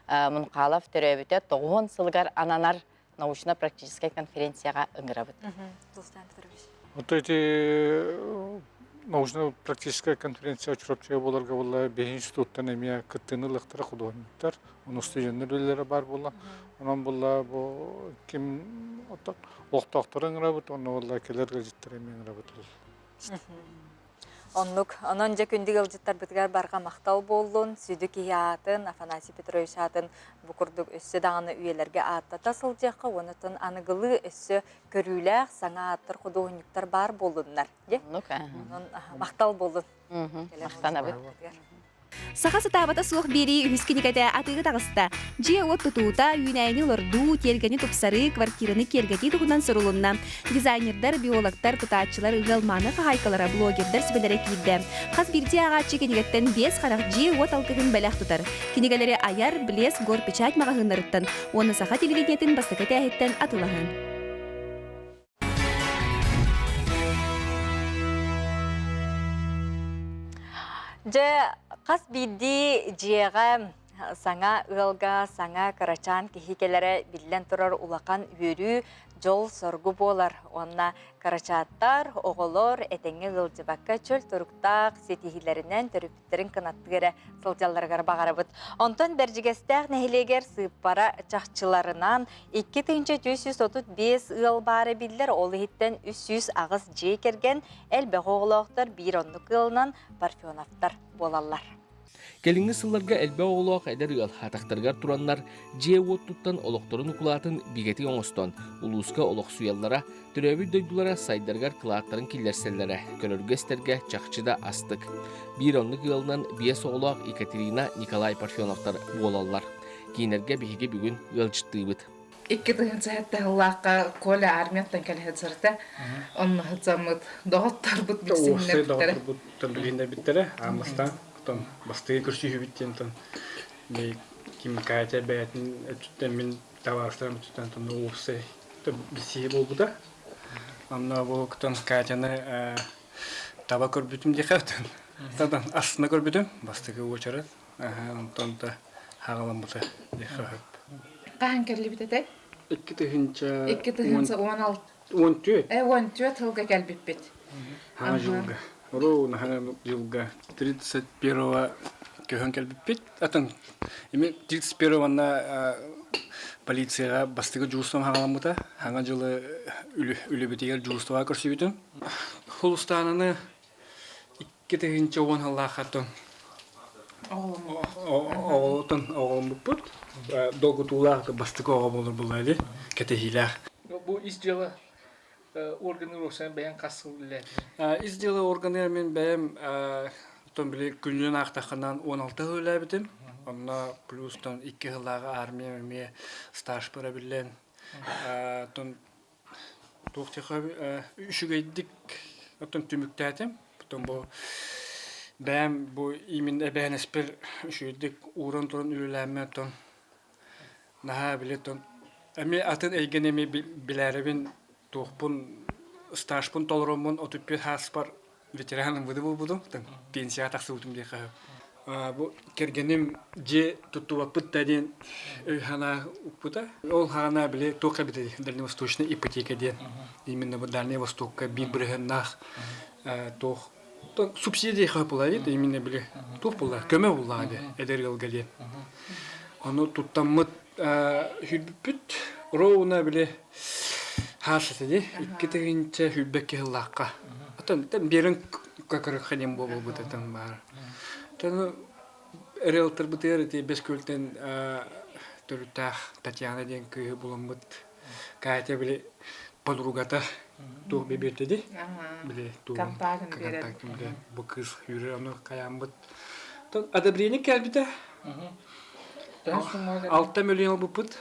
Мунхалов төрөөбүтэ 90 сылыгар ананар научно-практическай конференцияҕа ыҥырабыт. Дулстан Петрович. Вот эти. научно-практическая конференция Чурапчыга буоларга буолла биһи институттан эмиэ кыттыыны ылыахтара худуоһунньуктар, ону студеннар үлэлэрэ баар буолла. Онон буолла бу ким олохтоохтору ыҥырабыт, онно буолла кэлэр ыалдьыттары эмиэ ыҥырабыт. Оннук. Онон дьэ күндү ыалдьыттарбытыгар барҕа махтал буоллун. Сүдү киһи аатын, Афанасий Петрович аатын бу курдук өссө даҕаны үйэлэргэ ааттата сылдьыахха уонна аныгылыы өссө көрүүлээх саҥа ааттар худуоһунньуктар баар буоллуннар. Дьэ. Оннук. Онон махтал буоллун. Махтанабыт. Саха сатаабата суох биэрии үһүс кинигэтэ атыыга таҕыста. Дьиэ-уот тутуута, үүнээйини олордуу, тиэргэни тупсарыы, квартираны киэргэтии туһунан сурулунна. Дизайнердар, биологтар, тутааччылар, ыал мааны хаһаайкалара, блогердар сүбэлэрэ киирдэ. Хас биирдии ааҕааччы кинигэттэн биэс харах дьиэ-уот алгыһын бэлэх тутар. Кинигэлэри Айар, Блеск, Горпечать маҕаһыыннарыттан уонна Саха телевидениетин бастакы этээһиттэн атыылаһыҥ. Дьэ, хас биирдии дьиэҕэ саҥа ыалга саҥа кырачаан киһи кэлэрэ биллэн турар улахан үөрүү, дьол-соргу буолар. Уонна кырачааттар, оҕолор этэҥҥэ ыалдьыбакка чөл туруктаах ситиһиилэринэн төрөппүттэрин кынаттыы эрэ сылдьалларыгар баҕарабыт. Онтон Бэрдьигэстээх нэһилиэгэр сыыппара чахчыларынан 2335 ыал баара биллэр, ол иһиттэн 308 дьиэ кэргэн элбэх оҕолоохтор биир оннук ыалынан Парфеновтар буолаллар. Кэлиҥҥи сылларга элбэх оҕолоох эдэр ыал атахтарыгар тураннар, дьиэ-уот туттан олохторун укулаатын бигэтик оҥостон, улууска олохсуйаллара, төрөөбүт дойдулара сайдарыгар кылааттарын киллэрсэллэрэ көрөргө-истэргэ чахчы да астык. Биир оннук ыалынан биэс оҕолоох Екатерина, Николай Парфеновтар буолаллар. Киинэргэ биһиги бүгүн ыалдьыттыыбыт. Икки тыһыынча сэттэ Коля армияттан кэлэ сылдьарта. Онно сылдьаммыт доҕотторбут билсиһиннэрбиттэрэ. Доҕотторбут билиһиннэрбиттэрэ. Ааммастаан потом бастыгы көрсүһүүбүт диэн ким Катя бэйэтин өттүттэн мин табаарыстарым өттүттэн тонно уопсай билсиһии буолбута. Онно бу кытан Катяны таба көрбүтүм диэхэ өтөн астына көрбүтүм бастакы уочарат. Онтон да хаҕаламмыта диэхэ сөп. Хаһан кэллибит этэй? Икки тыһыынча 2 тыһыынча 16 14. 14 сылга кэлбиппит. Хаҥа жылга. Ровно хаҥа жылга 31 көһөн кэлбиппит. Атын эми 31 манна полицияга бастакы дьуустан хаҥаламмыта. Хаҥа жылы үлэбитигэр дьуустуга көрсүбүтүм. Хулустаананы 2010 сыллааххаттан оҕолотон оҕоломмуппут. Долгутуулаах бастакы оҕо буолар буолла кэтэһиилээх. Бу ис дьыала органы уопсайан бэйэҥ хас сыл үлэлээтиҥ? Ис дьыала органыгар мин бэйэм оттон били күнүнэн аахтаххынан 16 сыл үлэлээбитим. Онно плюстан 2 сыллааҕы армия эмиэ стажпар эбиллэн оттон туох үчүгэйдик оттон түмүктээтим. Потом бу бэйэм бу именно эбээнэспэр үчүгэйдик ууран туран үлэлээммин оттон наһаа били оттон эмиэ атын эйгэни эмиэ билээрэбин туохпун стажпын толороммун 35 сааспар ветераным выды буолбутум пенсияҕа тахсыбытым диэххэ бу кэргэним дьиэ туттубаппыт да диэн өй-санаа укпута. Ол саҕана били туох эбитий дальневосточная ипотека диэн именно бу Дальний Востокка биир бырыһыаннаах туох субсидия буолла именно били туох буолла көмө буоллаҕа диэн эдэр ыалга диэн. Ону туттаммыт сүүрбүппүт ровно били хаас этэ дии 2 тыһыынча сүүрбэкки сыллаахха. Оттон биэрэн көкөрөххө диэн буолбут этэн баар. Оттон риэлторбытыгар ити Бэс Күөлтэн төрүттээх Татьяна диэн кыыһы буламмыт Катя били подругата туох бибиэртэ ди били Контактын билэ бу кыыс юрий ону хайааммыт одобрение кэлбитэ 6 миллион ылбыппыт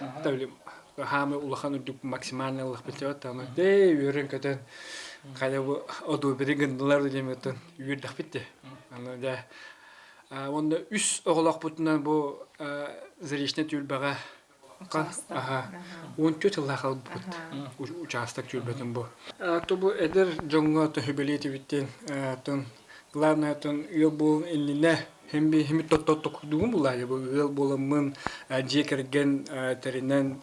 хаамы улахан үрдүк максимальный ыллахпыт аны дэй үөрэн көтөн хайа бу одобри гыннылар диэмиттэн үөрдэхпит де аны дэ уонна үс оҕолоохпутунан бу Заречная түөлбэҕэ 14 сыллаах ылбыт учаастак түөлбэтин бу. То бу эдэр дьоҥҥо төһүбэлиэтибиттин тон главное тон ыал буолун иннинэ хим хими тот тот токуйдугум булаа бу ыал буоламмын дьиэ кэргэн тэринэн.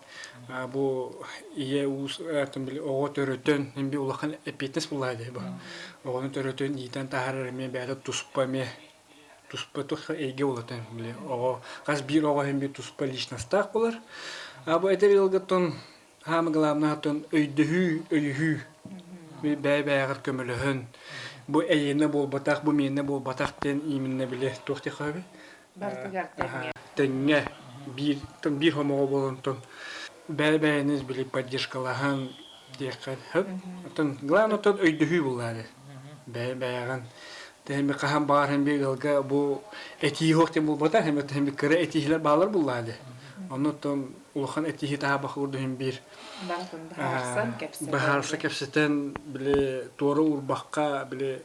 Бу ийэ уус били оҕо төрөтөн би улахан эппиэтинэс буллаа дии бу. Оҕону төрөтөн иитэн таһаарар эмиэ бэйэтэ туспа эмиэ туспа туспа эйгэ улатан били оҕо хас биир оҕо иһин биир туспа личностаах буолар. А бу эдэр ыалгыттан хаама главное өйдөһүү, өйүһүү бэйэ-бэйэҕэр көмөлөһөн бу эйиэнэ буолбатах, бу миэнэ буолбатах диэн именно били туох диэххэ Барытыгар тэҥҥэ. Тэҥҥэ биир биир хомоҕо буолан бэйэ-бэйэни били поддержкалаһан диэххэ сөп. Оттон главное оттон өйдөһүү буллаары. Бэйэ-бэйэҕин тэһими хаһан баар һэм би ыалга бу этии суох диэн буолбата һэм тэһими кыра этиилэр баалар буллаады. Оннуттан улахан этииһи таһаабах урдуһун биир Барытын быһаарсан кэпсэтэн. Быһаарса кэпсэтэн били туора уурбахха били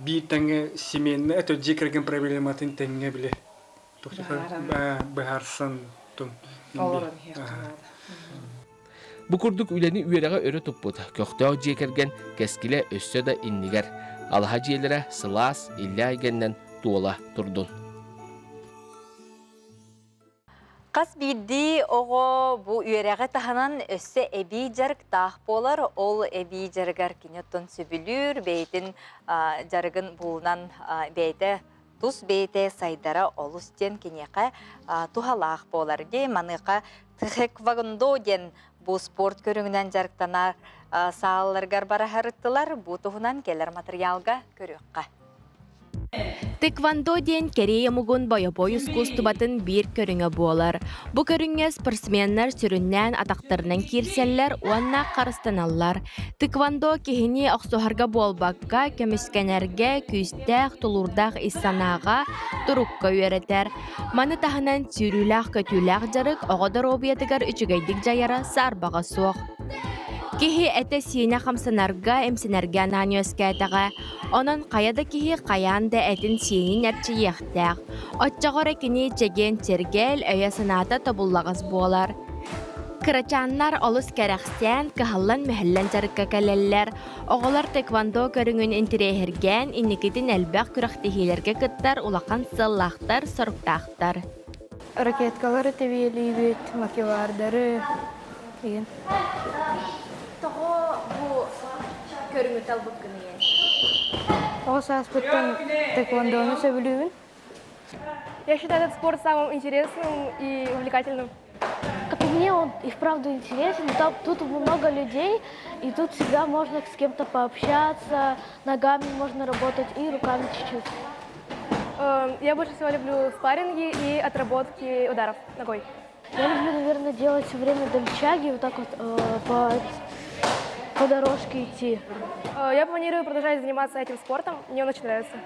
биир тэҥҥэ семейный это дьиэ кэргэн проблематын тэҥҥэ били быһаарсан олорон иһиэххэ наада. Бу курдук үлэни үөрэҕэ өрө туппут көхтөөх дьиэ кэргэн кэскилэ өссө да иннигэр. Алаһа дьиэлэрэ сылаас, иллээх эйгэннэн туола турдун. Хас биирдии оҕо бу үөрэҕи таһынан өссө эбии дьарыктаах буолар. Ол эбии дьарыгар кини оттон сөбүлүүр, бэйэтин дьарыгын булунан бэйэтэ тус бэйэтэ сайдара олус диэн киниэхэ туһалаах буолар. Дии маныаха тхэквондо диэн бу спорт көрүҥүнэн дьарыктанар саалаларыгар бараһарыттылар. Бу туһунан кэлэр матырыйаалга көрүөххэ. Тэквондо диэн кэриэй омугун бойобуой ускуустубатын биир көрүҥэ буолар. Бу көрүҥҥэ спортсменнар сүрүннээн атахтарынан киирсэллэр уонна харыстаналлар. Тэквондо киһини охсуһарга буолбакка, көмүскэнэргэ, күүстээх, тулуурдаах ис санааҕа, турукка үөрэтэр. Маны таһынан сүүрүүлээх-көтүүлээх дьарык оҕо доруобуйатыгар үчүгэйдик дьайара саарбаҕа суох. Киһи этэ-сиинэ хамсанарга, имсэнэргэ анаан үөскээтэҕэ. Онон хайа да киһи хайаан да этин-сиинин эрчийиэхтээх. Оччоҕо эрэ кини чэгиэн-чэргэл, өйө-санаата тобуллаҕас буолар. Кырачааннар олус кэрэхсээн, кыһаллан-мүһэллэн дьарыкка кэлэллэр. Оҕолор тэквондо көрүҥүн интэриэһиргээн, инникитин элбэх күрэхтэһиилэргэ кыттар улахан сыаллаахтар-соруктаахтар. Ракеткалары тэбиэлиибит, макевардары деген. Тоҕо бу көрүҥү талбыккыный эн? Оҕо сааспыттан тэквондону сөбүлүүбүн. Я считаю этот спорт самым интересным и увлекательным. Мне он и вправду интересен. Там, тут много людей, и тут всегда можно с кем-то пообщаться, ногами можно работать и руками чуть-чуть. Я больше всего люблю спарринги и отработки ударов ногой. Я люблю, наверное, делать все время дольчаги, вот так вот по, по дорожке идти. Я планирую продолжать заниматься этим спортом, мне он очень нравится.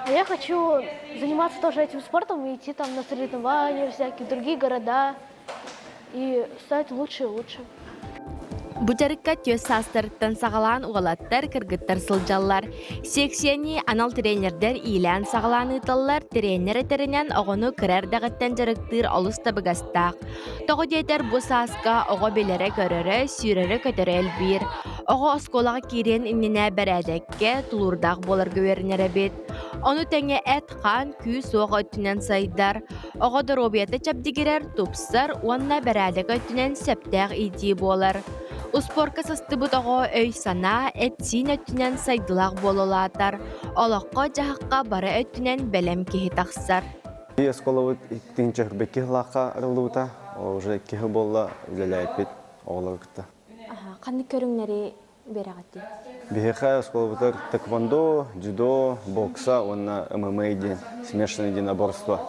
А я хочу заниматься тоже этим спортом и идти там на соревнования всякие, в другие города и стать лучше и лучше. Бу дьарыкка түөс саастарыттан саҕалаан уолаттар, кыргыттар сылдьаллар. Сиэксийэни анал тренердэр иилээн-саҕалаан ыыталлар. Тренер этэринэн оҕону кыра эрдэҕиттэн дьарыктыыр олус табыгастаах. Тоҕо диэтэр бу сааска оҕо билэрэ-көрөрө, сүүрэрэ-көтөрө элбиир. Оҕо оскуолаҕа киириэн иннинэ бэрээдэккэ, тулуурдаах буоларга үөрэнэр эбит. Ону тэҥэ эт-хаан, күүс-уох өттүнэн сайдар. Оҕо доруобуйата чэбдигирэр, тупсар уонна бэрээдэк өттүнэн сөптөөх иитии буолар. Успуорка сыстыбыт оҕо өй-санаа, эт-сиин өттүнэн сайдыылаах буола улаатар, олоххо-дьаһахха бары өттүнэн бэлэм киһи тахсар. Оскуолабыт иккинчи бэкки сылаахха арыллыбыта, уже икки буолла үлэлээппит оҕолору кытта. Ханнык көрүҥнэри биэрэҕитий? Биһиэхэ оскуолабытыгар тэквондо, дзюдо, бокса уонна ММА диэн смешанное единоборство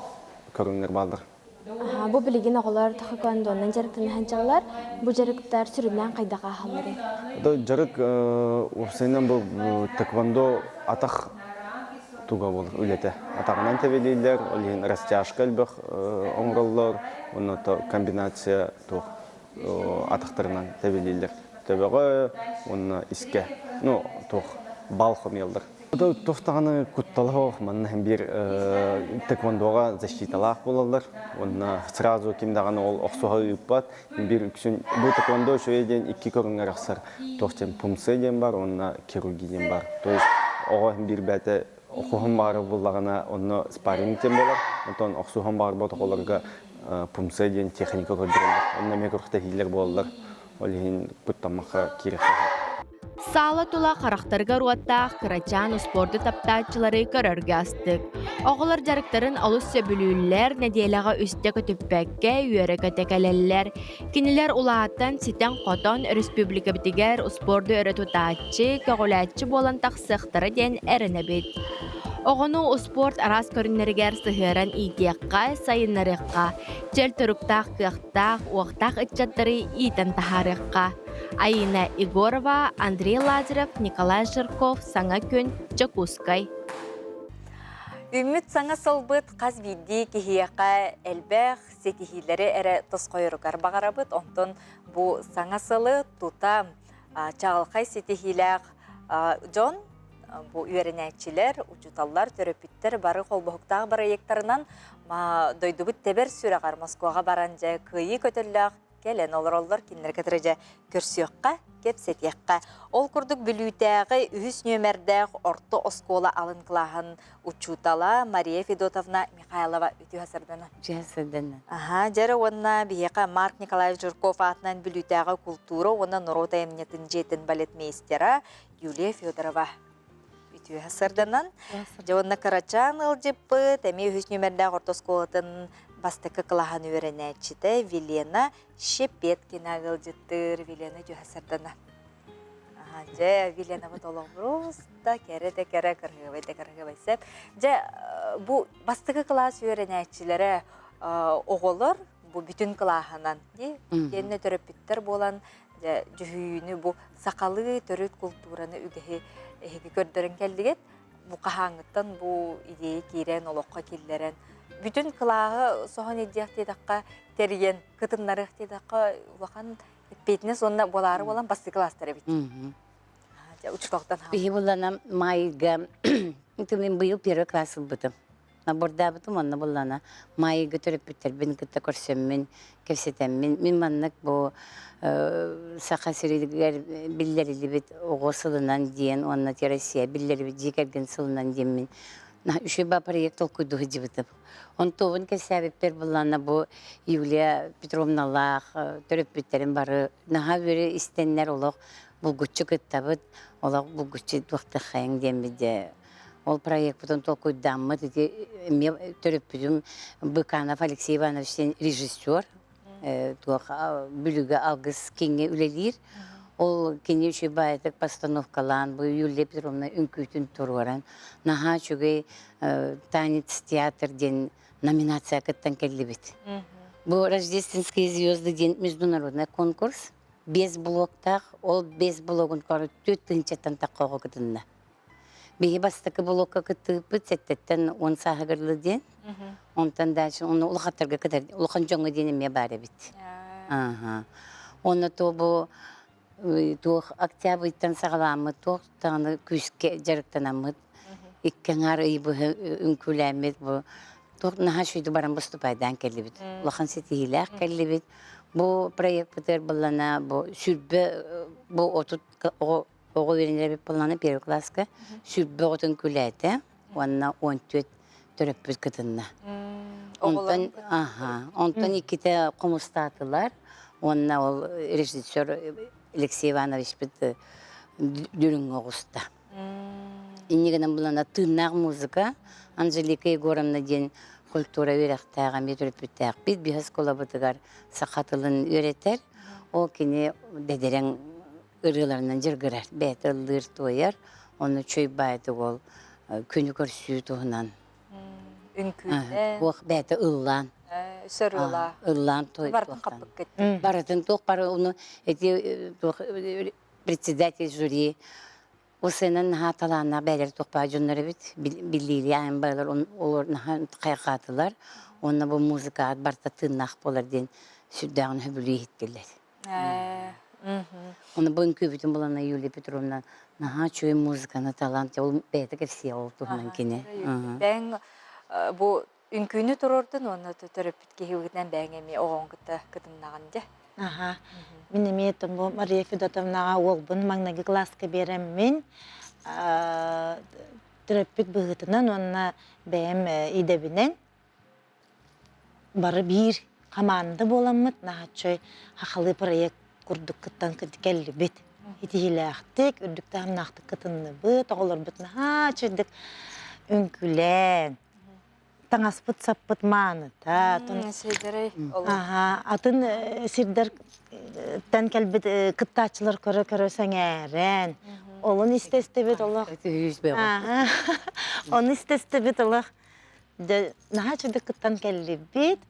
көрүҥнэр бааллар. Бу билигин оҕолор тхэквондонан дьарыктана сылдьаллар. Бу дьарыктар сүрүннээн хайдах ааһалларый? Дьарык уопсайынан бу тэквондо атах туга буолар үлэтэ. Атаҕынан тэбилииллэр, ол иһин растяжка элбэх оҥороллор, уонна комбинация туох атахтарынан тэбилииллэр. Төбөҕө уонна искэ. Ну, туох бал хомуйаллар. Туох даҕаны куттала суох манна биир тэквондоҕа защиталаах буолаллар. Уонна сразу ким даҕаны ол охсуһа ыыппат. Биир үксүн бу тэквондо үчүгэй диэн икки көрүҥҥэ арахсар. Туох диэн пумсе диэн бар уонна хирурги диэн бар. То есть оҕо биир бэйэтэ охсуһан баҕарар буоллаҕына онно спарринг диэн буолар. Онтон охсуһан баҕарбат оҕолорго Пумсе диэн техника көрдөрөллөр. Онно эмиэ күрэхтэһиилэр буолаллар. Ол иһин куттаммакка киириэххэ Саала тула харахтарыгар уоттаах кырачаан успуорду таптааччылары көрөргө астык. Оҕолор дьарыктарын олус сөбүлүүллэр, нэдиэлэҕэ үстэ көтүппэккэ үөрэ-көтө кэлэллэр. Кинилэр улаатан, ситэн-хотон өрөспүүбүлүкэбитигэр успуорду өрө тутааччы, көҕүлээччи буолан тахсыахтара диэн эрэнэбит. Оҕону успуорт араас көрүҥнэригэр сыһыаран иитиэххэ, сайыннарыахха, чөл туруктаах кыахтаах, уохтаах ыччаттары иитэн таһаарыахха. Айина Егорова, Андрей Лазарев, Николай Жирков, Саҥа күн, Дьокуускай. Үммүт саҥа сылбыт хас биирдии киһиэхэ элбэх ситиһиилэри эрэ тосхойоругар баҕарабыт. Онтон бу саҥа сылы тута чаҕылхай ситиһиилээх дьон бу үөрэнээччилэр, учууталлар, төрөппүттэр бары холбоһуктаах бырайыактарынан дойдубут тэбэр сүрэҕэр Москваҕа баран дьэ кыайыы көтөллөөх кэлэн олороллор кинилэр кытары дьэ көрсүөххэ, кэпсэтиэххэ. Ол курдук Бүлүүтээҕи үһүс нүөмэрдээх орто оскуола алын кылааһын учуутала Мария Федотовна Михайлова үтүө сардана. Үтүө сардана. Аха, дьэрэ уонна биһиэхэ Марк Николаевич Жирков аатынан Бүлүүтээҕи култуура уонна норуот айымньытын дьиэтин балетмейстера Юлия Федорова үтүө сарданан. Дьэ уонна кырачаан ыалдьыппыт, эмиэ үһүс нүөмэрдээх орто оскуолатын бастакы кылааһын үөрэнээччитэ Вилена Щепеткина ыалдьыттыыр. Вилена үтүө сардана. Дьэ, Виленабыт олоҕурус да кэрэ да кэрэ, кырһыабай да кырһыабай сөп. Дьэ, бу бастакы кылаас үөрэнээччилэрэ оҕолор бу бүтүн кылааһынан дии, итиэннэ төрөппүттэр буолан дьэ, дьүһүйүүнү бу сахалыы төрүт култуураны үгэһи эһиги көрдөрөн кэллигит. Бу хаһааҥҥыттан бу идея киирэн, олоххо киллэрэн, бүтүн кылааһы соһон илдьиэх диэтэххэ, тэрийэн кытыннарыах диэтэххэ, улахан эппиэтинэс уонна буолаары буолан бастакы кылаастар эбит. Учууталтан Биһи буллана майга мин быйыл первый класс ылбытым. Набордаабытым онно буллана майга төрөппүттэрбин кытта көрсөммүн, кэпсэтэммин. Мин маннык бу Саха сиригэр биллэриллибит оҕо сылынан диэн уонна Россия биллэрибит дьиэ кэргэн сылынан диэммин үчүгэй проект толкуйдуу сылдьыбытым. Онтуобун кэпсээбиппэр буллана бу Юлия Петровналаах төрөппүттэрим бары наһаа үөрэ истэннэр олох булгуччу кыттабыт, олох булгуччу туохтахайыҥ диэммит дьэ ол проекпытын толкуйдааммыт ити эмиэ төрөппүтүм Быканов Алексей Иванович диэн режиссер туох Бүлүүгэ Алгыс кииҥҥэ үлэлиир. Ол кини үчүгэй баайытык постановкалаан, бу Юлия Петровна үҥкүүтүн туруоран, наһаа үчүгэй танец театр диэн номинация кыттан кэллибит. Бу Рождественские звезды диэн международный конкурс биэс блоктаах, ол биэс блогун көрө түөрт тыһыынчаттан тахха оҕо кытынна. Биһи бастакы блокка кыттыыппыт сэттэттэн 10 сааһыгар диэн. Онтон дальше оны улахаттарга кытар улахан дьоҥҥо диэн эмиэ баар эбит. Ааха. Онно то бу туох октябрьтан саҕаламмыт туох даҕаны күүскэ дьарыктанаммыт икки аҥаар ый быһа үҥкүүлээммит бу туох наһаа үчүгэй баран выступайдаан кэллибит. Улахан ситиһиилээх кэллибит. Бу проекпытыгар быллана бу сүрбэ бу 30 оҕо Оҕо үөрэнэр эбит буоллаҕына первый класска 20 оҕотун күлээтэ уонна 14 төрөппүт кытынна. Онтон, аха, онтон иккитэ хомустаатылар уонна ол режиссер Алексей Ивановичпыт дүрүҥҥэ оҕуста. Инньэ гынан булана тыыннаах музыка Анжелика Егоровна диэн культура үөрэхтээх эмиэ төрөппүттээхпит биһи оскуолабытыгар саха тылын үөрэтэр. Ол кини дэдэрэҥ ырыаларынан дьыргырар, бэйэтэ ыллыыр-туойар, ону чөй баайдык ол күнү көрсүү туһунан Үҥкүүтэ. Туох бэйэтэ ыллаан. Сөрүөлаа. Ыллаан той Барытын хаппыккыт. Барытын туох бары ону эти туох председатель жюри Усенан наһаа талааннаах бэйэлэр туох баар дьоннор эбит биллиилии айан баралар олор наһаа хайҕаатылар уонна бу музыкаҕа барыта тыыннаах буолар диэн сүрдээҕин сөбүлүү иһиттилэр. Оны бу үҥкүүбүтүн булана Юлия Петровна наһаа үчүгэй музыканы талаан ол бэйэтэ кэпсиэ ол туһунан кини. Бэйэҥ бу үҥкүүнү туруордун уонна төрөппүт киһи быһыытынан бэйэҥ эмиэ оҕоҥ кытта кытыннаҕын дьэ. Аха. Мин эмиэ бу Мария Федотовнаҕа уолбун маҥнайгы кылааска биэрэммин төрөппүт быһыытынан уонна бэйэм идэбинэн бары биир. Хамаанда буоламмыт наһааччы хахалыы проект курдук кыттан кэллибит. Итиһилээхтик, үрдүк таһымнаахтык кытынныбыт, оҕолорбут наһаа үчүгдүк үҥкүлээн, таҥаспыт саппыт мааныта. Аха, атын сирдэртэн кэлбит кыттааччылар көрө-көрө сэҥээрэн, олун истэстибит олох. Ону истэстибит олох. Дьэ, наһаа үчүгдүк кыттан кэллибит.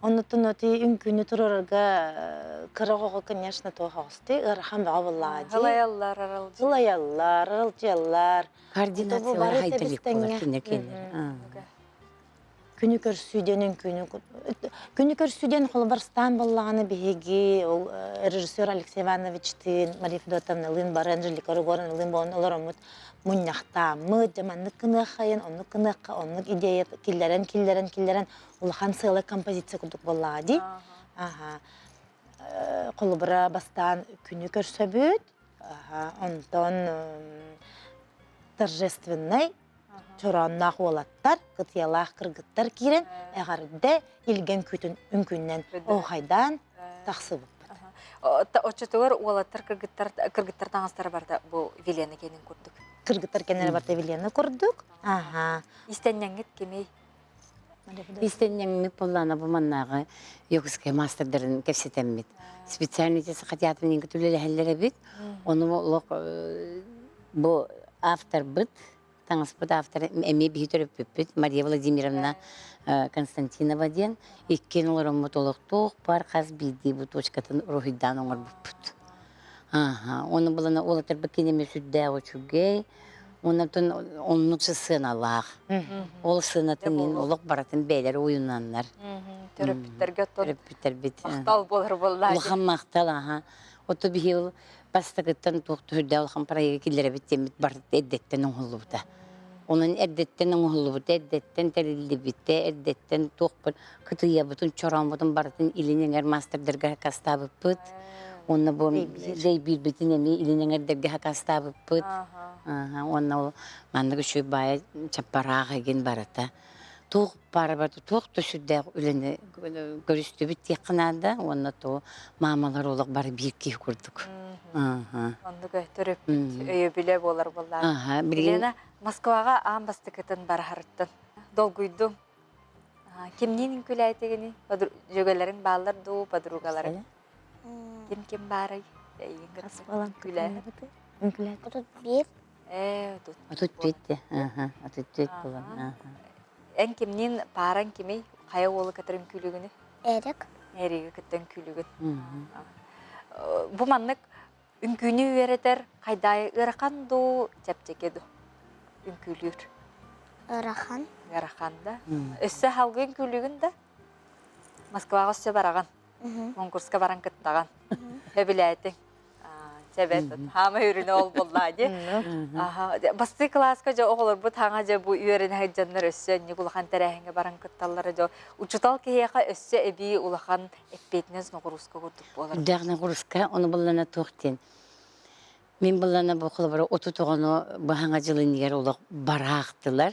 Оннуттан оти үҥкүүнү турарга кыра оҕоҕо, конечно, туох оҕустуй, ыарахан бөҕө буоллаҕа дии. Ылайаллар, аралдьыйаллар. Ылайаллар, аралдьыйаллар. Координациялар хайдалик буолар кинилэр кинилэр. Күнү көрсүү диэн үҥкүүнү күнү көрсүү диэн холобурстаан буоллаҕына биһиги ол режиссер Алексей Ивановичтыын, Мария Федотовналыын бары Анжелика Рогориналыын буолан олороммут мунньахтааммыт, дьэ маннык гыныаххайын, оннук гыныахха, оннук идея киллэрэн, киллэрэн, киллэрэн улахан сыала композиция курдук буоллаҕа дии. Аха. Холобура бастаан күнү көрсөбүт, аха, онтон торжественнай чороонноох уолаттар, кытыйалаах кыргыттар киирэн эҕэрдэ илгэн күтүн үҥкүннэн оохайдаан тахсыбыппыт. Оччотугар уолаттар кыргыттар кыргыттар таҥастара барда бу Вилена кэнин курдук. Кыргыттар кэннэрэ барда Вилена курдук. Аха. Истэнньэҥҥит кимий? Истэнньэҥмит буоллаана бу маннааҕы Якутскай маастардарын кэпсэтэммит. Специальный Саха театрын үлэлэһэллэр эбит. Ону олох бу авторбыт таҥаспыт автора эмиэ биһи төрөппүппүт Мария Владимировна Константинова диэн иккиэн олороммут олохтоох бар хас биирдии бу точкатын уруһуйдаан оҥорбуппут. Ааха, оны булана уолаттарбыт кинеми сүрдээх үчүгэй, оннотон оннук сыаналаах. Ол сыанатын мин олох баратын бэйэлэр уйунаннар. Төрөппүттэргэ Төрөппүттэрбит. Махтал буолар буоллаа. Улахан махтал, аха. Ото биһи ол бастакыттан туох түһүрдээх улахан проекты киллэрэбит диэммит барыта эрдэттэн оҥоһуллубута. Онон эрдэттэн оҥоһуллубута, эрдэттэн тэриллибитэ, эрдэттэн туохпун кытыйабытын, чорооммутун барытын илин эҥэр маастардарга хакастаабыппыт. Уонна бу дэйбиирбитин эмиэ илин эҥэрдэргэ хакастаабыппыт. Уонна ол маннык үчүгэй баайа чаппараах игин барыта. Туох баара барыта туох да сүрдээх үлэни көрүстүбүт диэххэ наада уонна то маамалар олох бары биир киһи курдук. Оннук төрөппүт өйөбүлэ буолар буоллаҕа. Елена Москваҕа аан бастакытын бараһарыттан долгуйдум. Кимниин үҥкүүлээтигиний? Дьүөгэлэриҥ бааллар дуу, подругаларыҥ? Ким ким баарай? Эйигин кытта үҥкүүлээһин. Үҥкүүлээтэ. 31. Ээ, 31. 31 де. Аха, 31 буолан. Эн кимниин паараҥ кимий? Хайа уолу кытары үҥкүүлүгүнүй? Эрик. Эриги кытта үҥкүүлүгүн. Бу маннык үҥкүүнү үөрэтэр хайдаайы ыарахан дуу, чэпчэки дуу? Үҥкүүлүүр. Ыарахан. Ыарахан да. Өссө халгы үҥкүүлүгүн да? Москваҕа өссө бараҕын. Конкурска баран кыттаҕын. Сөбүлээтиҥ. Чэбэт, хаама үрүнэ ол буоллаа дии. Бастыы кылааска дьэ оҕолорбут хаҥа дьэ бу үөрэнэ сылдьаннар өссө инник улахан тэрээһиҥҥэ баран кытталлара дьэ учуутал киһиэхэ өссө эбии улахан эппиэтинэс ноҕурууска курдук буолар. Үрдээх ноҕурууска ону буллана туох диэн. Мин буллана бу холобура 30 оҕону быһаҥа дьылын олох бараахтылар.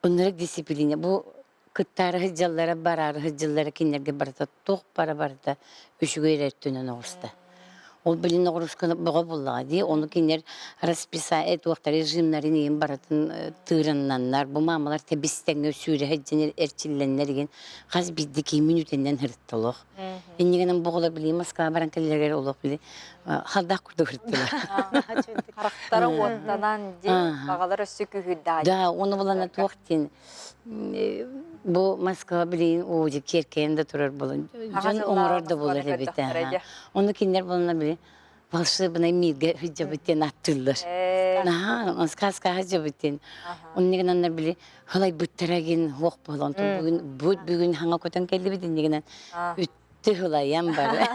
Оннук дисциплина бу кыттаары сылдьаллара, бараары сылдьаллара кинилэргэ барыта туох бара барыта үчүгэй эрэ өттүнэн оҕуста. Ол билин оҕурусканы бөҕө буллаҕа дии, ону кинилэр расписание туохтар режимнарын иһин барытын тыырыннаннар, бу маамалар тэбис-тэҥҥэ сүүрэ сылдьан эрчиллэннэр игин хас биирдии киһи мүнүүтэннэн сырытта олох. Иннигинэн бу оҕолор били Москва баран кэллэригэр олох били халдаах курдук сырыттылар. Харахтара уоттанан дии, баҕалар өссө күүһүрдэ. Да, оны булана туох диэн Бу Москва билигин уудьу киэркэйэн да турар буолан дьон оҥорор да буолар эбит ээ. Ону кинилэр буолан били волшебный миргэ сылдьабыт диэн ааттыыллар. Наһаа сказкаҕа сылдьабыт диэн. Оннигинаннар били халайбыттара гин хуох буолан бүгүн бүгүн хаҥа көтөн кэллибит иннигинэн Тыһылайан бары.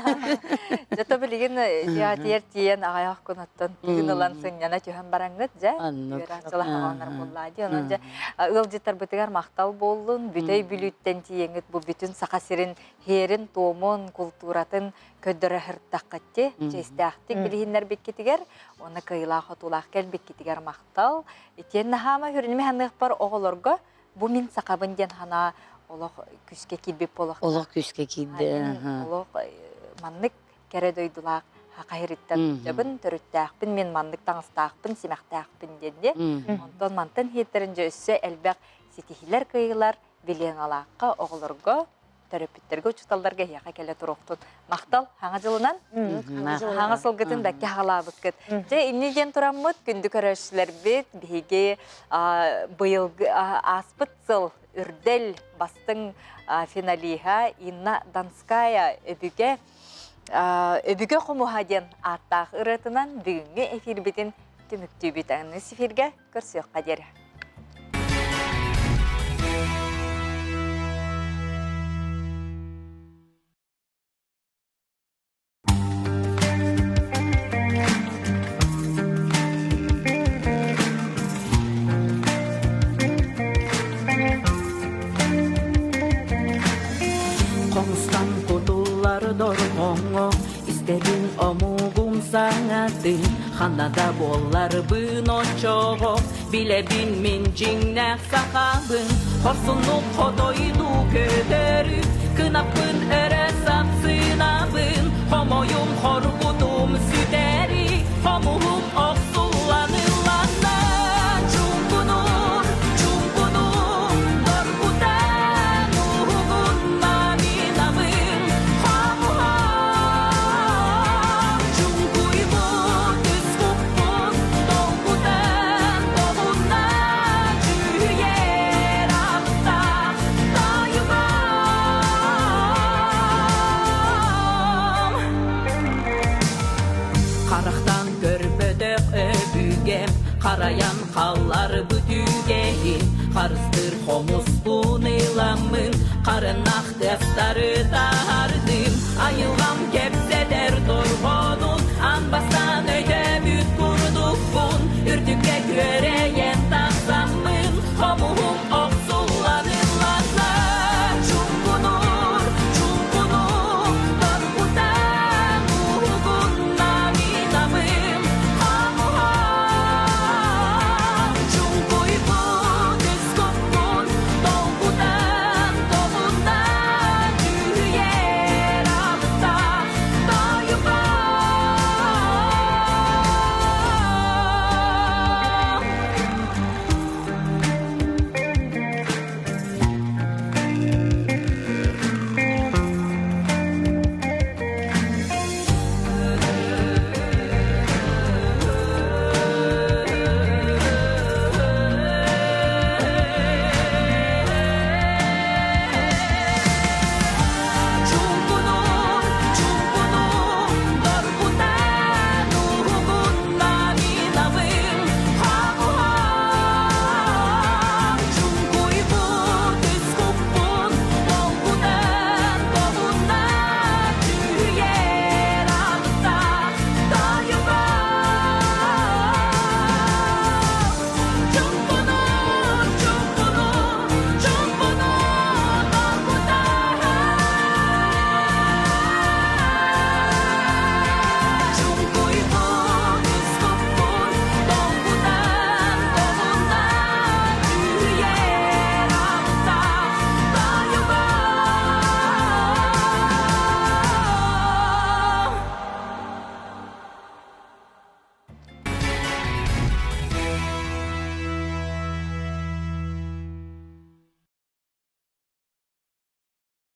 Зато билигин театр тиийэн аҕайах күн тыын ылан сынньана түһэн бараҥҥыт дьэ үөрэх буоллаа дии. Онон дьэ ыалдьыттарбытыгар махтал буоллун. Бүтэй Бүлүүттэн тиийэҥҥит бу бүтүн Саха сирин һиэрин-туомун, култууратын көрдөрө сырыттаххыт чиэстээхтик билиһиннэрбиккитигэр уонна кыайыылаах-хотуулаах кэлбиккитигэр махтал. Итиэннэ хаама хүрүнүмэ ханыахпар оҕолорго бу мин сахабын диэн санаа олох күүскэ киирбит буолуохтаах. Олох күүскэ киирдэ. Олох маннык кэрэ дойдулаах хахайрыттан дьабын төрүттээхпин, мен маннык таҥастаахпын, симэхтээхпин диэн дии. Онтон мантан иһиттэрин дьэ өссө элбэх ситиһилэр кыайыылар билиэҥалаахха оҕолорго төрөппүттэргэ, учууталларга эһиэхэ кэлэ туруохтун. Махтал, хаҥа дьылынан, хаҥа сылгытын бэккэ хаалаабыккыт. Дьэ, инни диэн тураммыт, күндү көрөөччүлэрбит, биһиги быйылгы ааспыт сыл үрдэл бастыҥ финалиһа Инна Донская өбүгэ өбүгэ хомуһа диэн ааттаах ырыатынан бүгүҥҥү эфирбитин түмүктүүбүт. Аны эфиргэ көрсүөххэ диэри. Хомустан кутуллар дорҕоҥҥо Истэбин омугум саҥатын Ханна да буолларбын оччоҕо Билэбин мин дьиҥнээх сахабын Хорсуннук хотойдуу көтөрү Кынаппын өрө сапсынабын Хомойум хоргутум сүтэри Хомуһум охсуллан ылланна Чуҥкунуур, чуҥкунуур Доргутан уһугунна мин абын Хомуһум Чуҥкуйбут үс куппут Долгутан долунна Дьүһүйэр аптаах тойугум Харахтан көрбөтөх өбүгэм Харайан халларбыт үгэһин Харыстыыр хомуспун ыламмын Харынах тыастары таһардым Айылҕам.